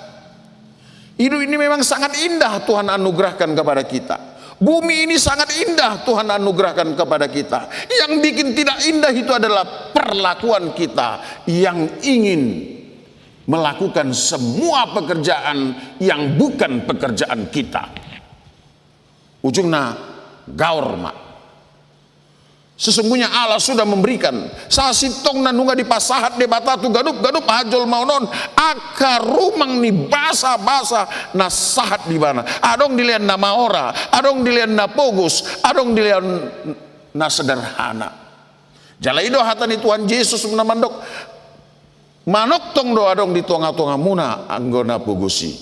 Hidup ini memang sangat indah Tuhan anugerahkan kepada kita. Bumi ini sangat indah Tuhan anugerahkan kepada kita. Yang bikin tidak indah itu adalah perlakuan kita yang ingin melakukan semua pekerjaan yang bukan pekerjaan kita. Ujungna gaor ma. Sesungguhnya Allah sudah memberikan. Sasintongna nunga dipasahat Debata tu ganup-ganup hajolmaon on angka rumang ni basa-basa na sahat di ibana. Adong dilehon na maora, adong dilehon na pogos, adong dilehon na sederhana. Jala i do hata ni Tuhan Jesus na mandok, manongtong do adong di tonga-tongamuna anggo na pogos i.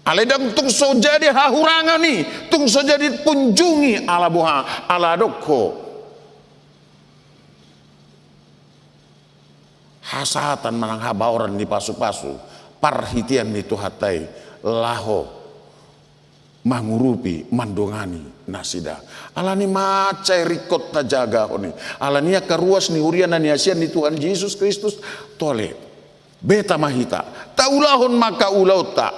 Alai ndang tung so jadi hahurangan i, tung so jadi punjung i, ala boha, ala adong ho hasahatan manang habaoran ni pasu-pasu, parhitean ni Tuhanta i, laho mangurupi, mandongani nasida. Alani mansai ringkot tajagahon i. Alani angka ruas ni huria na niasian ni Tuhan Jesus Kristus, tole. Beta ma hita. Taulahon ma angka ulaonta.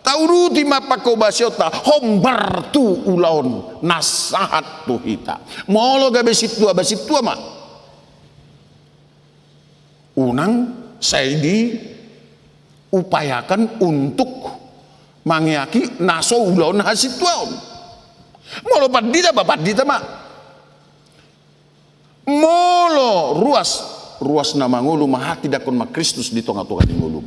Tauduti ma panghobasionta. Hombar tu ulaon na sahat tu hita. Molo gabe sintua, ba sintua ma. Unang sai diupayakan untuk mangeaki na so ulaon hasintuaon. Molo pandita, ba pandita ma. Molo ruas, ruas na mangolu ma, hatindanghon ma Kristus di tonga-tonga ni ngolum.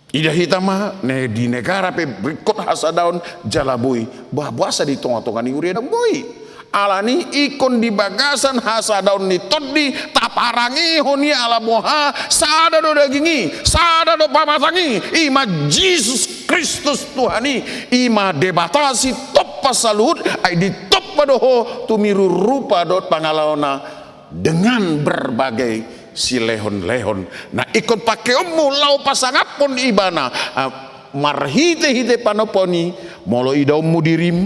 Ida hita ma, ne, di negara pe ringkot hasadaon jala boi, ba boasa di tonga-tonga ni huria ndang boi. Alani ingkon di bagasan hasadaon ni tondi, taparangehon i ala boha, sada do daging i, sada do pamatang i, i ma Jesus Kristus Tuhan i, i ma Debata sitompa saluhut, ai ditompa do ho tumiru rupa dohot pangalaona dengan berbagai silehon-lehon na ingkon pakeonmu laho pasangaphon ibana, ah, marhite-hite panompaon i. Molo idaonmu dirim,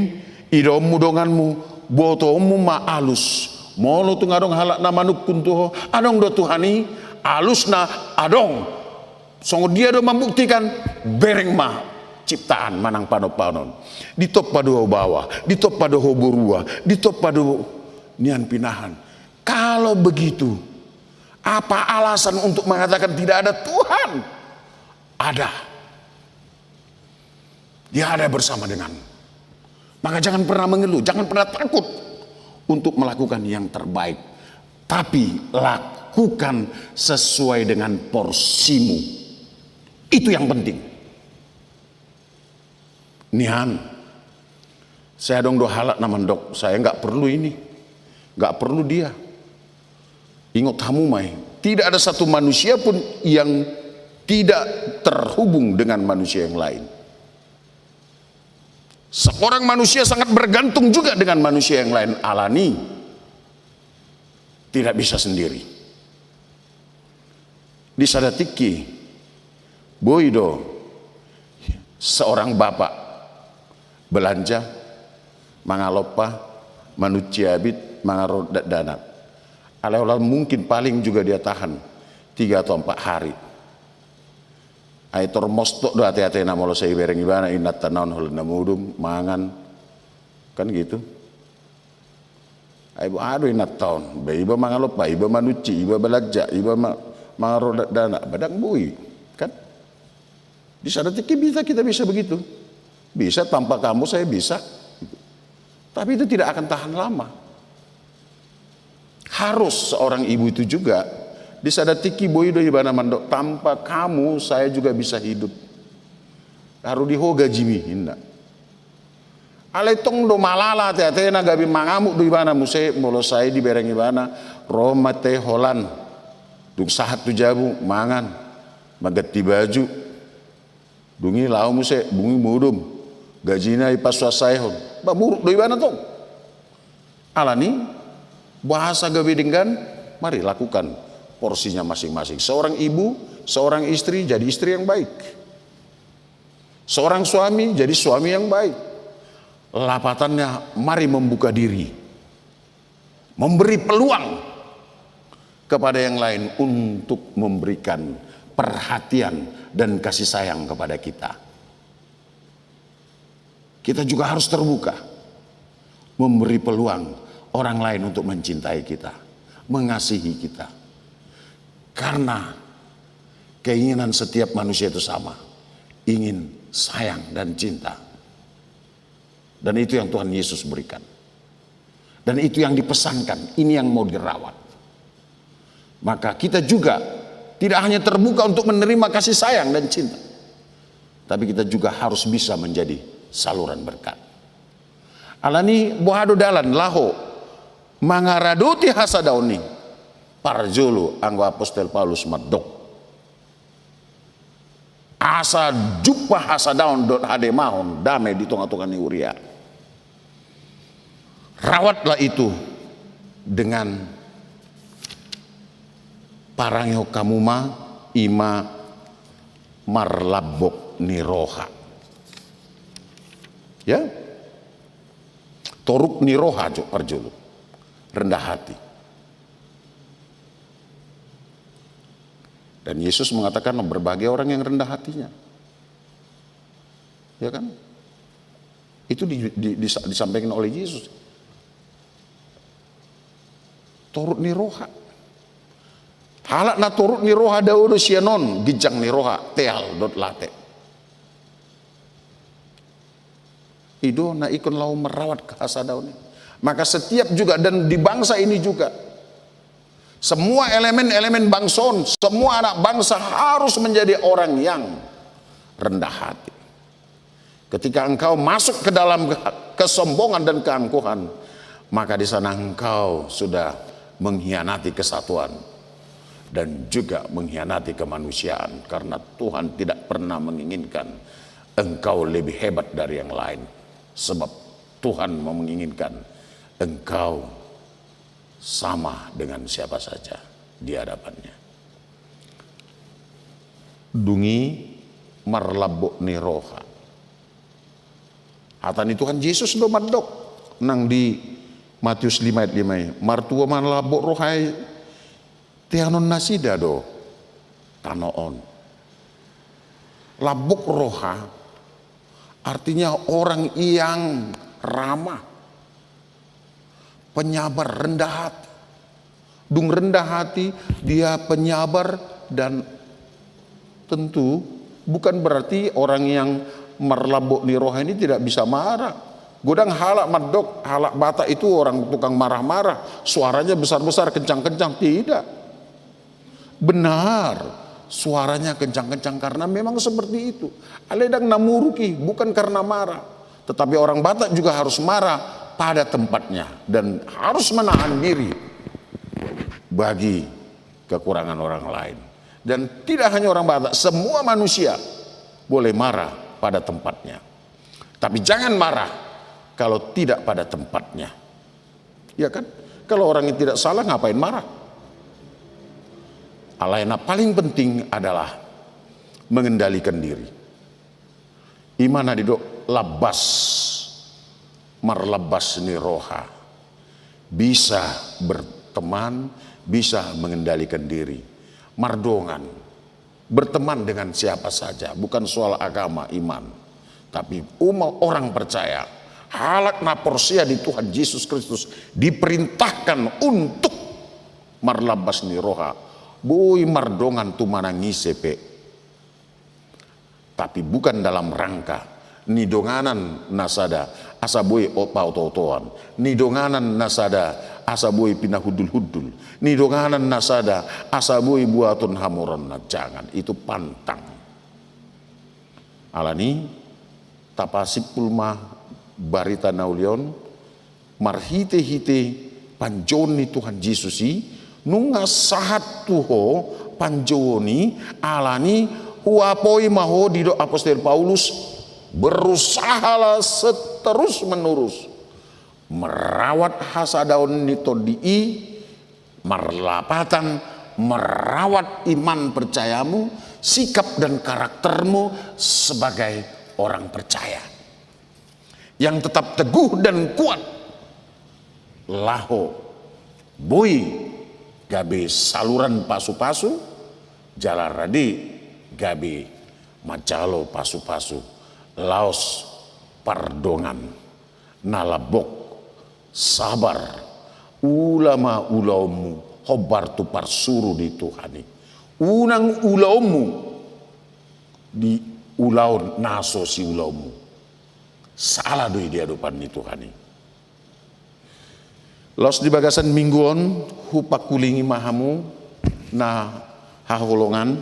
idaonmu donganmu, botoonmu ma alus. Molo tung adong halak na manungkun tu ho, adong do Tuhan i, alusna adong. Songon dia do mambuktikan, bereng ma ciptaan manang panompaon on. Ditompa do ho baoa, ditompa do ho borua, ditompa do nian pinahan. Kalau begitu, apa alasan untuk mengatakan tidak ada Tuhan? Ada. Dia ada bersama denganmu. Maka jangan pernah mengeluh, jangan pernah takut untuk melakukan yang terbaik. Tapi lakukan sesuai dengan porsimu. Itu yang penting. Nian, sai adong do halak na mandok, saya nggak perlu ini. Nggak perlu dia. Ingot hamu ma i, tidak ada satu manusia pun yang tidak terhubung dengan manusia yang lain. Seorang manusia sangat bergantung juga dengan manusia yang lain, alani tidak bisa sendiri. Di sada tingki, boi do seorang bapak belanja, mangalompa, manunci abit, mangarorot dakdanak. Alai holan mungkin paling juga dia tahan tiga atau empat hari. Ai tor mostok do ate-atena molo sai dibereng ibana inanta on holan na modom, mangan. Kan gitu. Ai boha do inanta on, ba iba mangalompa, iba manunci, iba belanja, iba ma-, mangarorot dakdanak, ba ndang boi, kan? Di sada tingki bisa, kita bisa begitu. Bisa, tanpa kamu saya bisa. Tapi itu tidak akan tahan lama. Harus seorang ibu itu juga, di sada tingki boi do ibana mandok, tanpa kamu saya juga bisa hidup. Haru di ho gajimi, ninna. Alai tong do malala ate-atena, gabe mangamuk do ibana muse molo sai dibereng ibana ro ma ate holan. Dung sahat tu jabu, mangan, maganti baju. Dung i laho muse, dung i modom. Gajina dipansuansaehon. Ba muruk do ibana tong. Alani, boasa gabe denggan? Mari lakukan porsinya masing-masing. Seorang ibu, seorang istri, jadi istri yang baik. Seorang suami, jadi suami yang baik. Lapatannya, mari membuka diri. Memberi peluang kepada yang lain untuk memberikan perhatian dan kasih sayang kepada kita. Kita juga harus terbuka, memberi peluang orang lain untuk mencintai kita, mengasihi kita. Karena keinginan setiap manusia itu sama, ingin sayang dan cinta. Dan itu yang Tuhan Yesus berikan. Dan itu yang dipesankan, ini yang mau dirawat. Maka kita juga tidak hanya terbuka untuk menerima kasih sayang dan cinta, tapi kita juga harus bisa menjadi saluran berkat. Alani boha do dalan laho mangaradoti hasadaon i? Parjolo anggo apostel Paulus mandok, asa jumpa hasadaon dohot hademahon, dame di tonga-tonga ni huria. Rawatlah itu dengan parangehon hamu ma i ma marlambok ni roha. Ya. Toruk ni roha jo parjolo. Rendah hati. Dan Yesus mengatakan, "Berbahagia orang yang rendah hatinya." Ya kan? Itu di, di, di, disampaikan oleh Yesus. Toruk ni roha. Halak na toruk ni roha dao do sian on, ginjang ni roha, teal dohot late. I do na ingkon laho marawat hasadaon i. Maka setiap juga, dan di bangsa ini juga, semua elemen-elemen bangsa on, semua anak bangsa harus menjadi orang yang rendah hati. Ketika engkau masuk ke dalam ke-, kesombongan dan keangkuhan, maka di sana engkau sudah mengkhianati kesatuan dan juga mengkhianati kemanusiaan, karena Tuhan tidak pernah menginginkan engkau lebih hebat dari yang lain, sebab Tuhan menginginkan engkau sama dengan siapa saja di hadapan-Nya. Dung i marlambok ni roha. Hata ni Tuhan Jesus do mandok nang di Matius lima ayat lima i, "Martua marlambok roha i, teanon nasida do tano on." Lambok roha artinya orang yang ramah, penyabar, rendah hati. Dung rendah hati, dia penyabar, dan tentu bukan berarti orang yang marlambok ni roha ini tidak bisa marah. Godang halak mandok, halak Batak itu orang tukang marah-marah, suaranya besar-besar, kencang-kencang. Tidak. Benar, suaranya kencang-kencang karena memang seperti itu. Alai ndang na muruk i, bukan karena marah. Tetapi orang Batak juga harus marah pada tempatnya dan harus menahan diri bagi kekurangan orang lain. Dan tidak hanya orang Batak, semua manusia boleh marah pada tempatnya. Tapi jangan marah kalau tidak pada tempatnya. Ya kan? Kalau orang yang tidak salah, ngapain marah? Alai na paling penting adalah mengendalikan diri. I ma na didok lambas, marlambas ni roha. Bisa berteman, bisa mengendalikan diri. Mardongan, berteman dengan siapa saja, bukan soal agama, iman. Tapi umat orang percaya, halak na porsea di Tuhan Yesus Kristus, diperintahkan untuk marlambas ni roha. Boi mardongan tu manang ise pe. Tapi bukan dalam rangka nidonganan na sada asa boi paoto-otoan, nidonganan na sada asa boi pinahundul-hundul, nidonganan na sada asa boi buaton hamoraonna. Jangan, itu pantang. Alani, tapasimpul ma barita na uli on, marhite-hite panjouon ni Tuhan Jesus i, nunga sahat tu ho panjouon i, alani huapoi ma ho, didok apostel Paulus, berusahalah seterus menerus merawat hasadaon ni tondi i, marlapatan merawat iman percayamu, sikap dan karaktermu sebagai orang percaya yang tetap teguh dan kuat, laho boi gabe saluran pasu-pasu, jala rade gabe manjalo pasu-pasu laos pardongan na lambok, sabar. Ula ma ulaonmu hombar tu parsuru ni Tuhan i. Unang ulaonmu di ulaon na so siulaonmu. Sala do i di adopan ni Tuhan i. Laos di bagasan minggu on, hupangkulingi ma hamu na haholongan,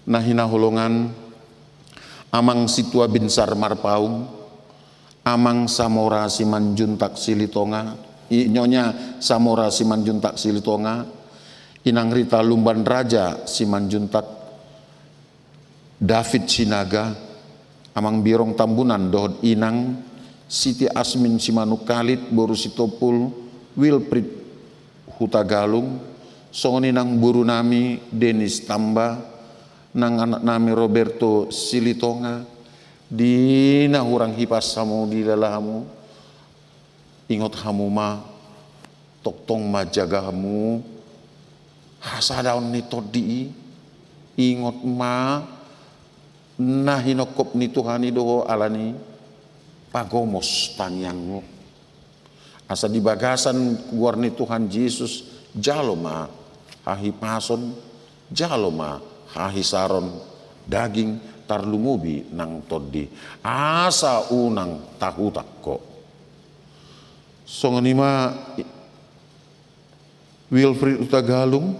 na hinaholongan, Amang Sintua Binsar Marpaung, Amang Samora Simanjuntak Silitonga, i, Nyonya Samora Simanjuntak Silitonga, Inang Rita Lumban Raja Simanjuntak, David Sinaga, Amang Birong Tambunan dohot Inang Siti Asmin Simanungkalit, boru Sitompul, Wilfried Hutagalung, songon i nang boru nami Denis Tamba, nang anak nami Roberto Silitonga, di na hurang hipas hamu, dilala hamu, ingot hamu ma, tongtong ma jaga hamu hasadaon ni tondi i, ingot ma na hinongkop ni Tuhan i do ho, alani pagomos tangiangmu. Asa di bagasan goar ni Tuhan Jesus, jalo ma hahipason, jalo ma hahisaron daging, tarlumobi nang tondi, asa unang tahutak ho. Songon i ma Wilfried Hutagalung,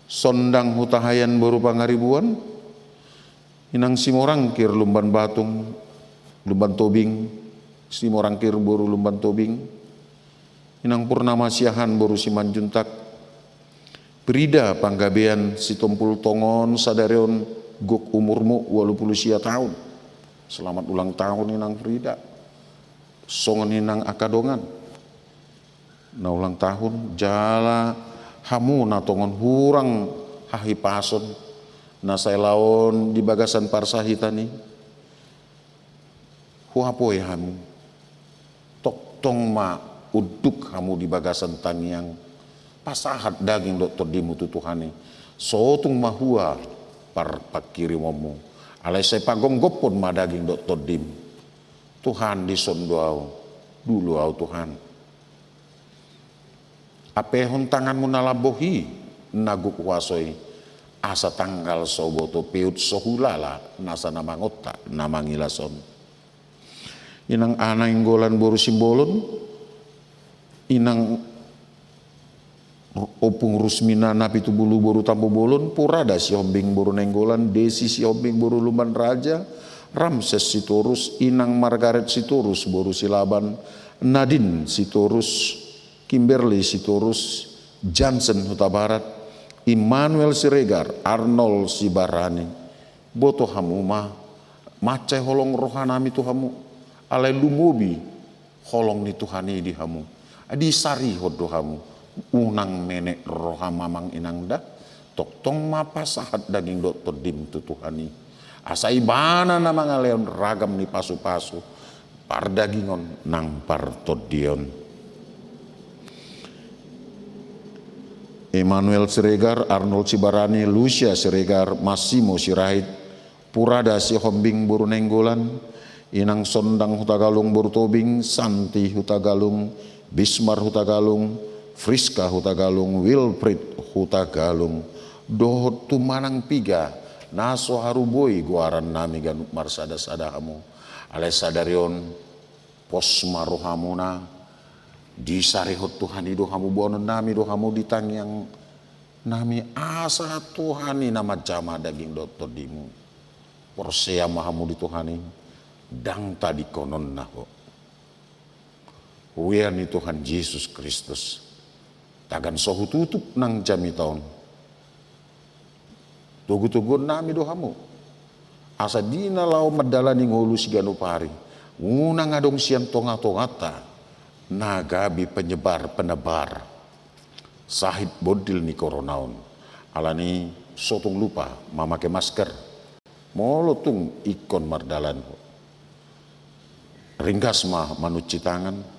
Sondang Hutahaean boru Pangaribuan, Inang Simorangkir Lumban Batung, Lumban Tobing, Simorangkir boru Lumban Tobing, Inang Purnama Siahaan boru Simanjuntak, Frida Panggabean Sitompul, tongon sadari on gok umurmu, walu pulu sia taon. Selamat ulang tahun, Inang Frida. Songon i nang angka dongan na ulang tahun, jala hamu na tongon hurang hahipason na sai laon di bagasan parsahitan i. Huapoi hamu, tongtong ma unduk hamu di bagasan tangiang, pasahat daging dohot tondimu tu Tuhan i. Sotung ma hua par-, pangkirimonmu, alai sai pagomgophon ma daging dohot tondim. Tuhan, dison do ahu, dulu ahu Tuhan. Ampehon tanganmu na lambok i, na gok huaso i, asa tanggal so huboto, peut so hulala nasa na mangontak, na mangilas on. Inang Nainggolan boru Simbolon, Inang Ompung Rusmina Napitupulu boru Tampubolon, Purada Sihombing boru Nainggolan, Desi Sihombing boru Lumban Raja, Ramses Sitorus, Inang Margaret Sitorus boru Silaban, Nadine Sitorus, Kimberly Sitorus, Jansen Hutabarat, Immanuel Siregar, Arnold Sibarani. Boto hamu ma, mansai holong rohanami tu hamu, alai lumobi holong ni Tuhan i di hamu. Disarihon do hamu, unang menek roham amang inang da, tongtong ma pasahat daging dohot tondim tu Tuhan i. Asa Ibana na mangalehon ragam ni pasupasu, pardagingon nang partondion. Immanuel Siregar, Arnold Sibarani, Lucia Siregar, Massimo Sirait, Purada Sihombing boru Nainggolan, Inang Sondang Hutagalung boru Tobing, Santi Hutagalung, Bismar Hutagalung, Friska Hutagalung, Wilfried Hutagalung, dohot tu manang piga na so haru boi goarannami ganup marsadasada hamu. Alai sadari on, pos ma rohamuna, disarihon Tuhan i do hamu, boanonnami do hamu di tangiangnami, asa Tuhan i na manjama daging dohot tondimu. Porsea ma hamu di Tuhan i, ndang tadingkononna ho. Huria ni Tuhan Jesus Kristus, tagan so hututup nang jamita on, togutoguonnami do hamu, asa di na laho mandalani ngolu siganup ari, unang adong sian tongatonganta na gabe penyebar, penebar sahit bondil ni korona on. Alani so tung lupa mamake masker. Molo tung ingkon mardalan ho, ringgas ma manunci tangan.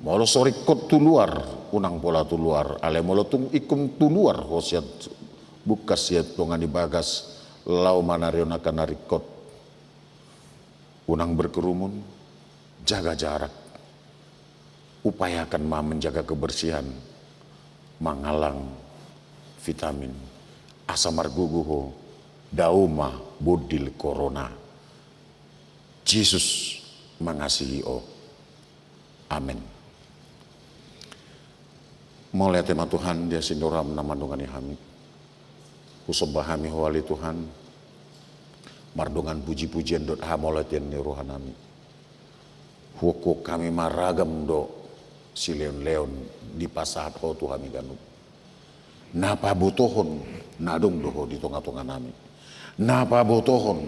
Molo so ringkot tu luar, unang pola tu luar. Alai molo tung ingkon tu luar ho sian bungkas, sian tonga ni bagas, laho manarihon angka na ringkot, unang berkerumun, jaga jarak. Upayakan ma menjaga kebersihan, mangalang vitamin, asa margogo ho, dao ma bondil korona. Jesus mangasihi ho. Amen. Mauliate ma Tuhan di asi ni roham na mandongani hami. Husomba hami ho ale Tuhan, mardongan pujipujian dohot hamauliateon ni rohanami. Huokhon hami ma ragam do sileonleon dipasahat ho tu hami ganup. Na pabotohon na adong do ho di tongatonganami. Na pabotohon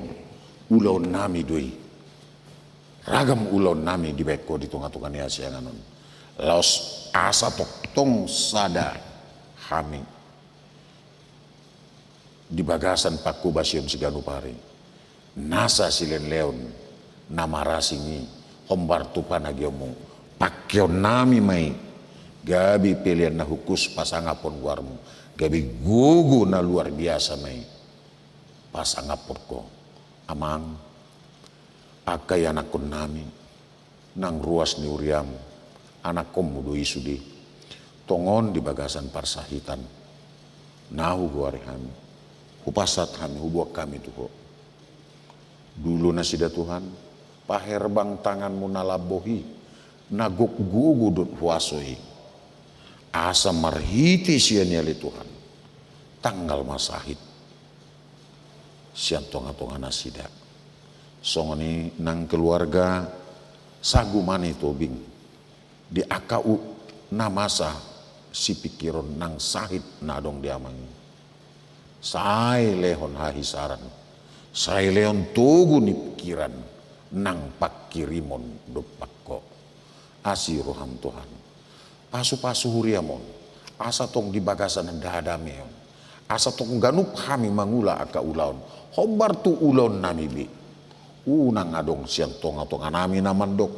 ulaonnami do i. Ragam ulaonnami dibahen ho di tongatonga ni hasiangan on. Laos asa tongtong sada hami di bagasan pangkobasion siganup ari. Nasa sileonleon na marasing i, hombar tu panagihonmu, pangkeonnami ma i gabe pelean na hushus pasangaphon goarmu, gabe gogo na luar biasa ma i pasangaphon ho. Amang, angka ianakkonnami, nang ruas ni huriam, anakhonmu do i sude. Tongon di bagasan parsahitan na hugoari hami, hupasahat hami, huboan hami tu ho. Dulu nasida Tuhan, paherbang tanganmu na lambok i, na gok gogo dohot huaso i, asa marhite sian i ale Tuhan, tanggal ma sahit sian tongatonga nasida. Songon i nang keluarga Sagumani Tobing, di angka u na masa sipingkiron nang sahit na adong di amang i. Sai lehon hahisaran, sai lehon togu ni pingkiran nang pangkirimon dompak ho. Asi roham Tuhan. Pasupasu huriam on, asa tong di bagasan dadameon, asa tong ganup hami mangula angka ulaon, hombar tu ulaonnami be. Unang adong sian tongatonganami na mandok,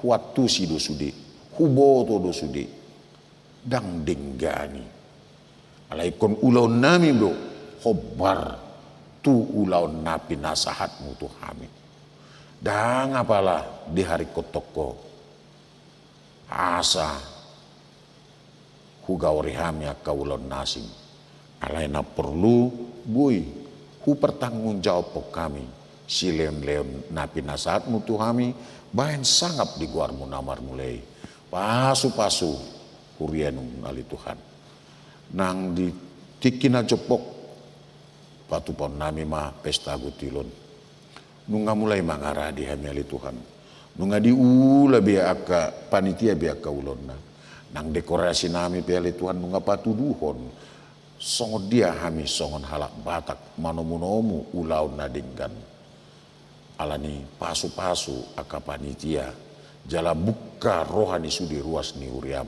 huantusi do sude, huboto do sude, ndang denggan i. Alai ingkon ulaonnami do hombar tu ulaon na pinasahatmu tu hami. Ndang apala diharingkothon ho, asa hugaori hami angka ulaon na asing. Alai na porlu boi hupertanggungjawabhon hami sileonleon na pinasahatmu tu hami bahen sangap di goarmu na marmula i. Pasupasu huriam on ale Tuhan. Nang di tingki na jompok, patupaonnami ma pesta guntil on. Nunga mulai mangaradi hami ale Tuhan. Nunga diula be angka panitia be angka ulaonna. Nang dekorasi nami pe ale Tuhan nunga patuduhon songon dia hami songon halak Batak manomunomu ulaon na denggan. Alani pasupasu angka panitia jala bungka roha ni sude ruas ni huriam,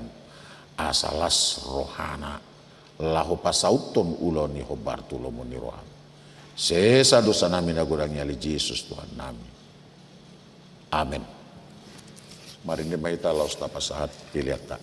asa las rohana laho pasauthon ulaon ni hombar tu lomo ni roham. Sesa dosa nami na godang i ale Jesus Tuhan nami. Amen. Marende ma hita laos tapasahat peleanta.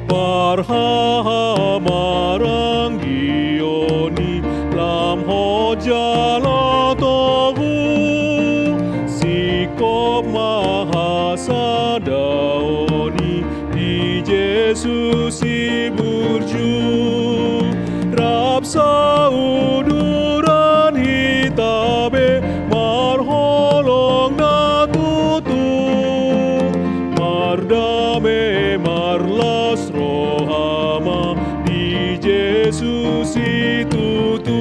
Parhahamaranggion i lam hot jala togu, singkop ma hasadaon i di Jesus i burju. Rap sauduran hita be marholong na tutu, mardame marlas roha ma di Jesus i tutu.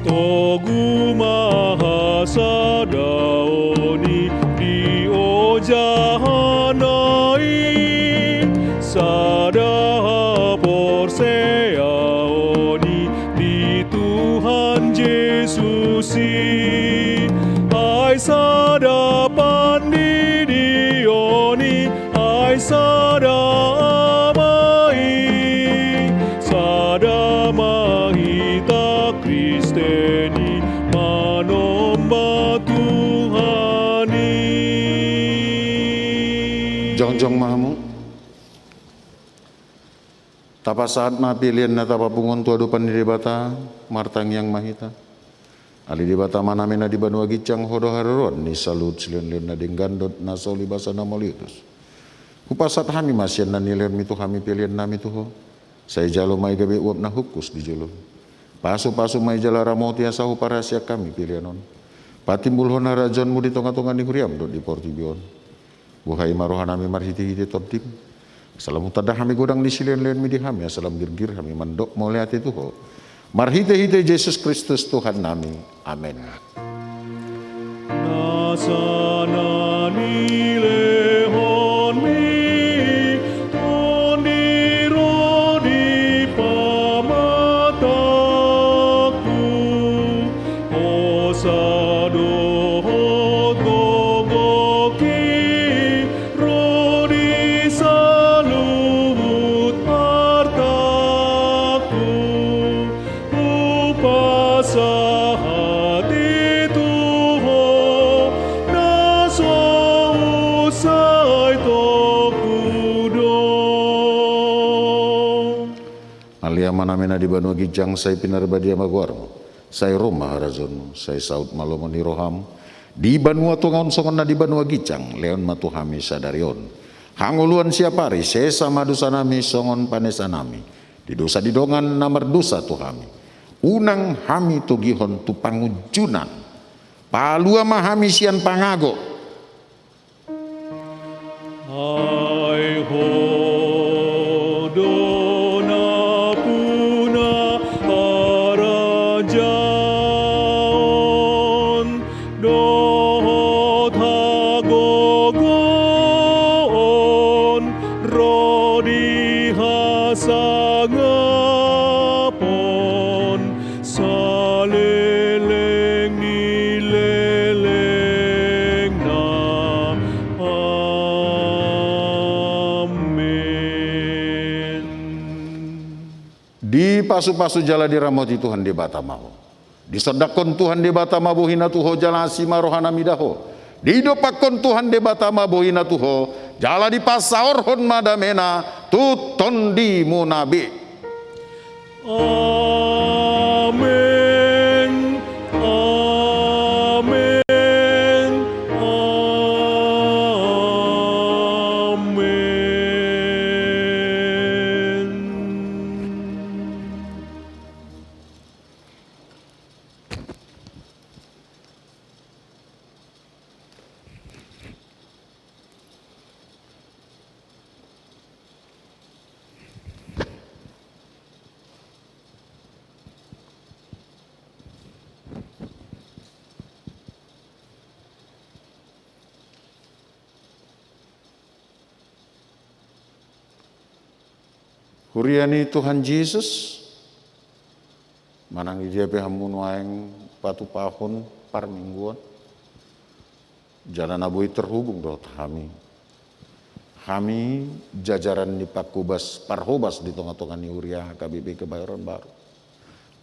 Togu ma hasadaon i di ojahana i, sada haporseaon i di Tuhan Jesus i, ai sada pandidion i, ai sada Ama i, sada ma hita Kristen i manomba Tuhan i. Jongjong ma hamu. Tapasahat ma pelean na tapapungu on tu adopan ni Debata, martangiang ma hita. Ale Debata Amanami na di banua ginjang, Ho do haroroan ni saluhut silehonlehon na denggan dohot na so ulibasa na mauliutus. Hupasahat hami ma sian na nilehonMi tu hami pelean nami tu Ho. Sai jalo ma i gabe uap na hungkus di joloMi. Pasupasu ma i jala ramoti asa huparhaseang hami pelean on. Patimbulhon harajaonMu di tongatonga ni huriaM dohot di portibi on. Buhai ma rohanami marhitehite TondiM, asa lam hutanda hami godang ni silehonlehonMi di hami, asa lam girgir hami mandok mauliate tu Ho. Marhitehite Jesus Kristus Tuhannami. Amen. Nasa na nilehonMi Tondi ro di pamatangku, hosa dohot gogohi ro di saluhut artangku. Hupasahat i tu Ho, na so unsai tongku do. Ale Amanami na di banua ginjang, sai pinarbadia ma goarMu, sai ro ma harajaonMu, sai saut ma lomo ni rohaM di banua tonga on songon na di banua ginjang. Lehon ma tu hami sadari on hangoluan siapari, sesa ma dosanami songon panesanami di dosa ni dongan na mardosa tu hami. Unang hami togihon tu pangunjunan, palua ma hami sian pangago. Ai Ho do nampuna harajaon dohot hagogoon ro di hasangapon saleleng ni lelengna. Amen. Dipasupasu jala diramoti Tuhan Debata ma ho. Disondangkon Tuhan Debata ma bohiNa tu ho jala asi ma rohaNa mida ho. Didompakkon Tuhan Debata ma bohiNa tu ho jala dipasaorhon ma dameNa tu tondimuna be. Amen. Amen. Amen. Huria ni Tuhan Jesus, manang di dia pe hamu nuaeng patupahon parmingguon, jala na boi terhubung dohot hami. Hami jajaran ni pangkobas parhobas di tonga-tonga ni huria H K B P Kebayoran Baru.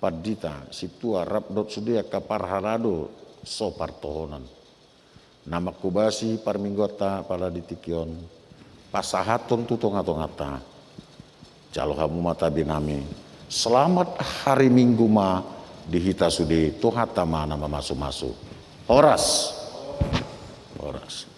Pandita, sintua, rap dohot sude angka parhalado so partohonan. Na mangkobasi parmingguonta pala di tingki on, pasahathon tu tonga-tonganta. Jalo hamu ma tabe nami. Selamat hari Minggu ma di hita sude, Tuhanta ma na mamasu-masu. Horas. Horas.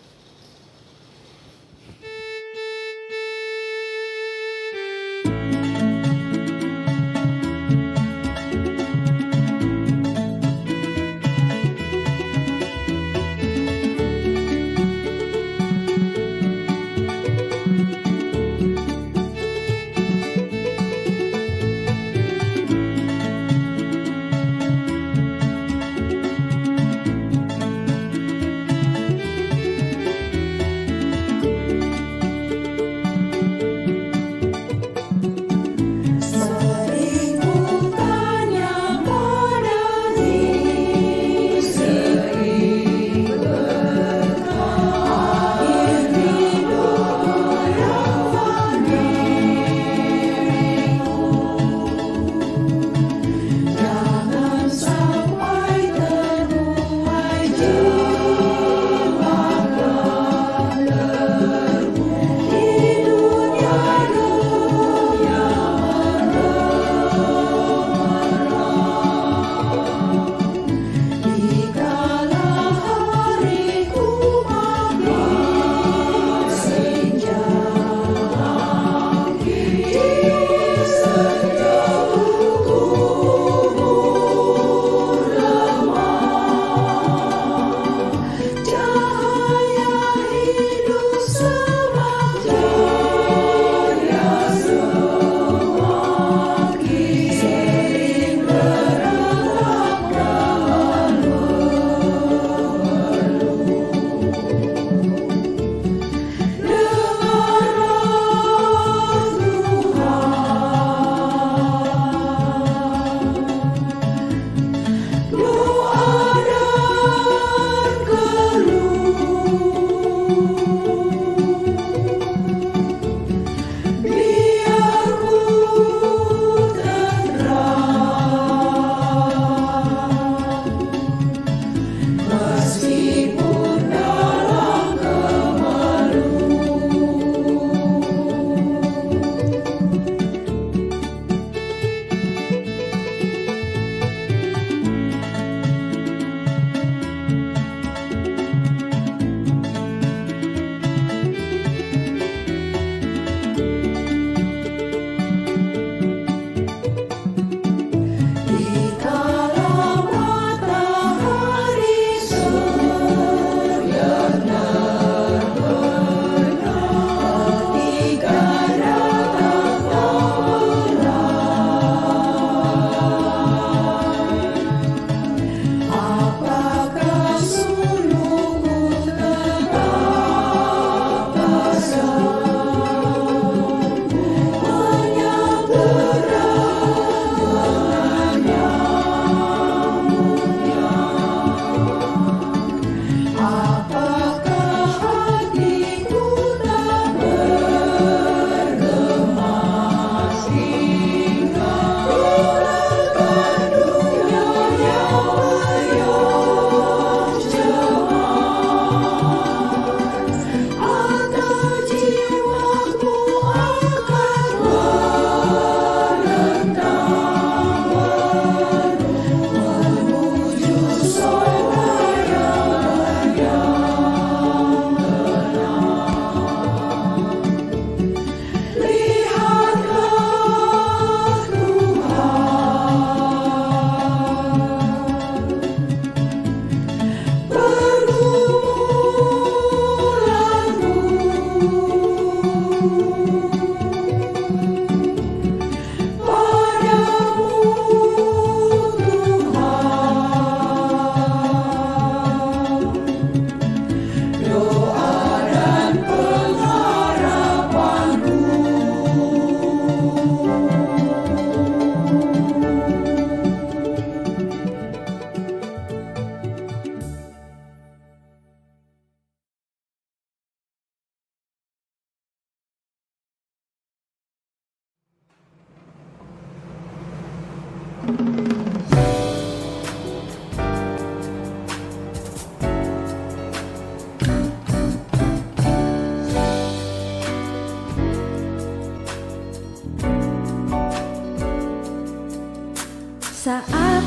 Saat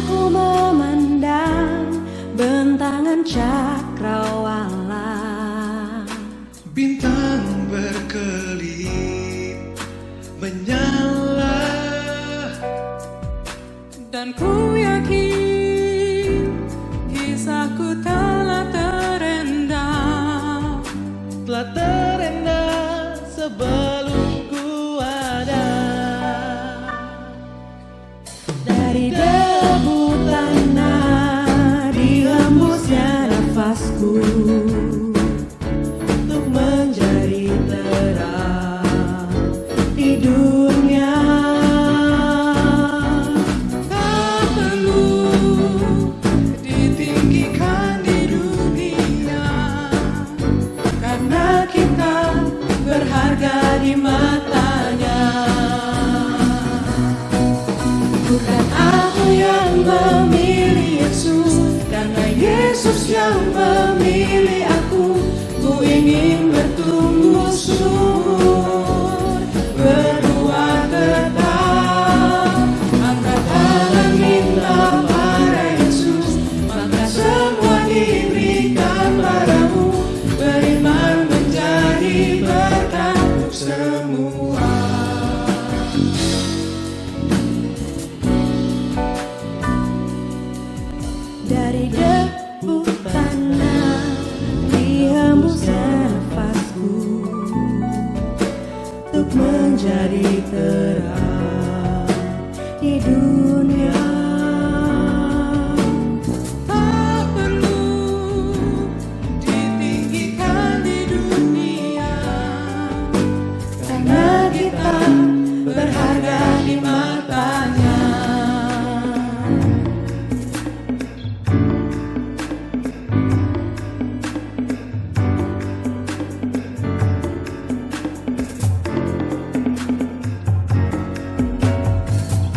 ku memandang bentangan cakrawala, bintang berkelip menyala. Dan ku yakin kisahku telah terendam. Telah terendam sebelum ku ada. Dari debu tanah dihembusnya nafasku untuk menjadi terang di dunia. Tak perlu ditinggikan di dunia, karena kita berharga di mata-Nya. Bukan aku yang memilih Yesus, karena Yesus yang memilih aku. Ku ingin bertumbuh subur, berbuah tetap. Angkat tangan, minta pada Yesus, maka semua diberikan padamu. Beriman, menjadi berkat untuk semua. Dari debu tanah dihembusnya nafasku untuk menjadi terang di dunia. Tak perlu ditinggikan di dunia, karena kita berharga di mata-Nya.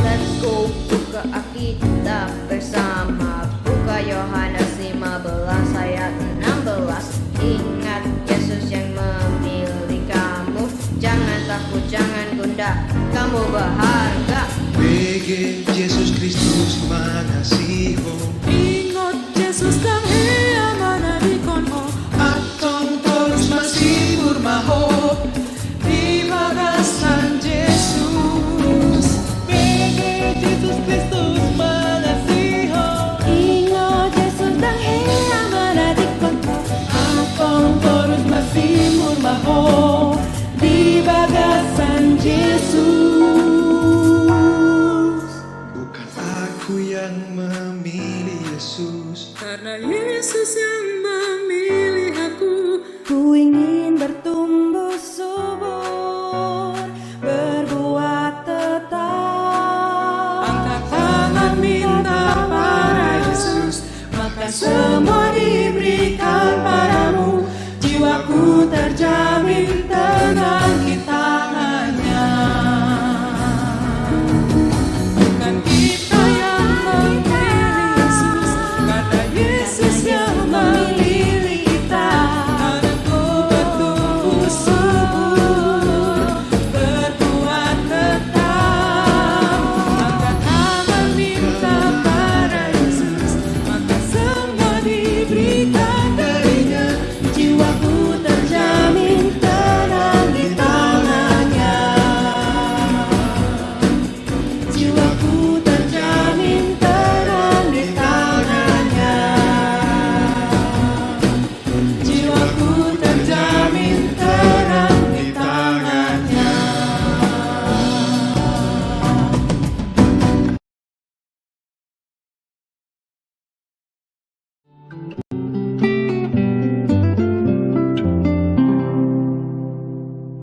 Let's go, buka Alkitab bersama, buka Yohanes lima belas ayat enam belas. Ingat, Yesus yang memilih kamu. Jangan takut, jangan gundah, kamu berharga. Bege Jesus Kristus mangasihi ho. Ingot Jesus ndang hea manadingkon ho. Antong torus masibur ma ho di bagasan Jesus. Bege Jesus Kristus mangasihi ho. Ingot Jesus ndang hea manadingkon ho. Antong torus masibur ma ho di bagasan Jesus. Bukan aku yang memilih Yesus, karena Yesus yang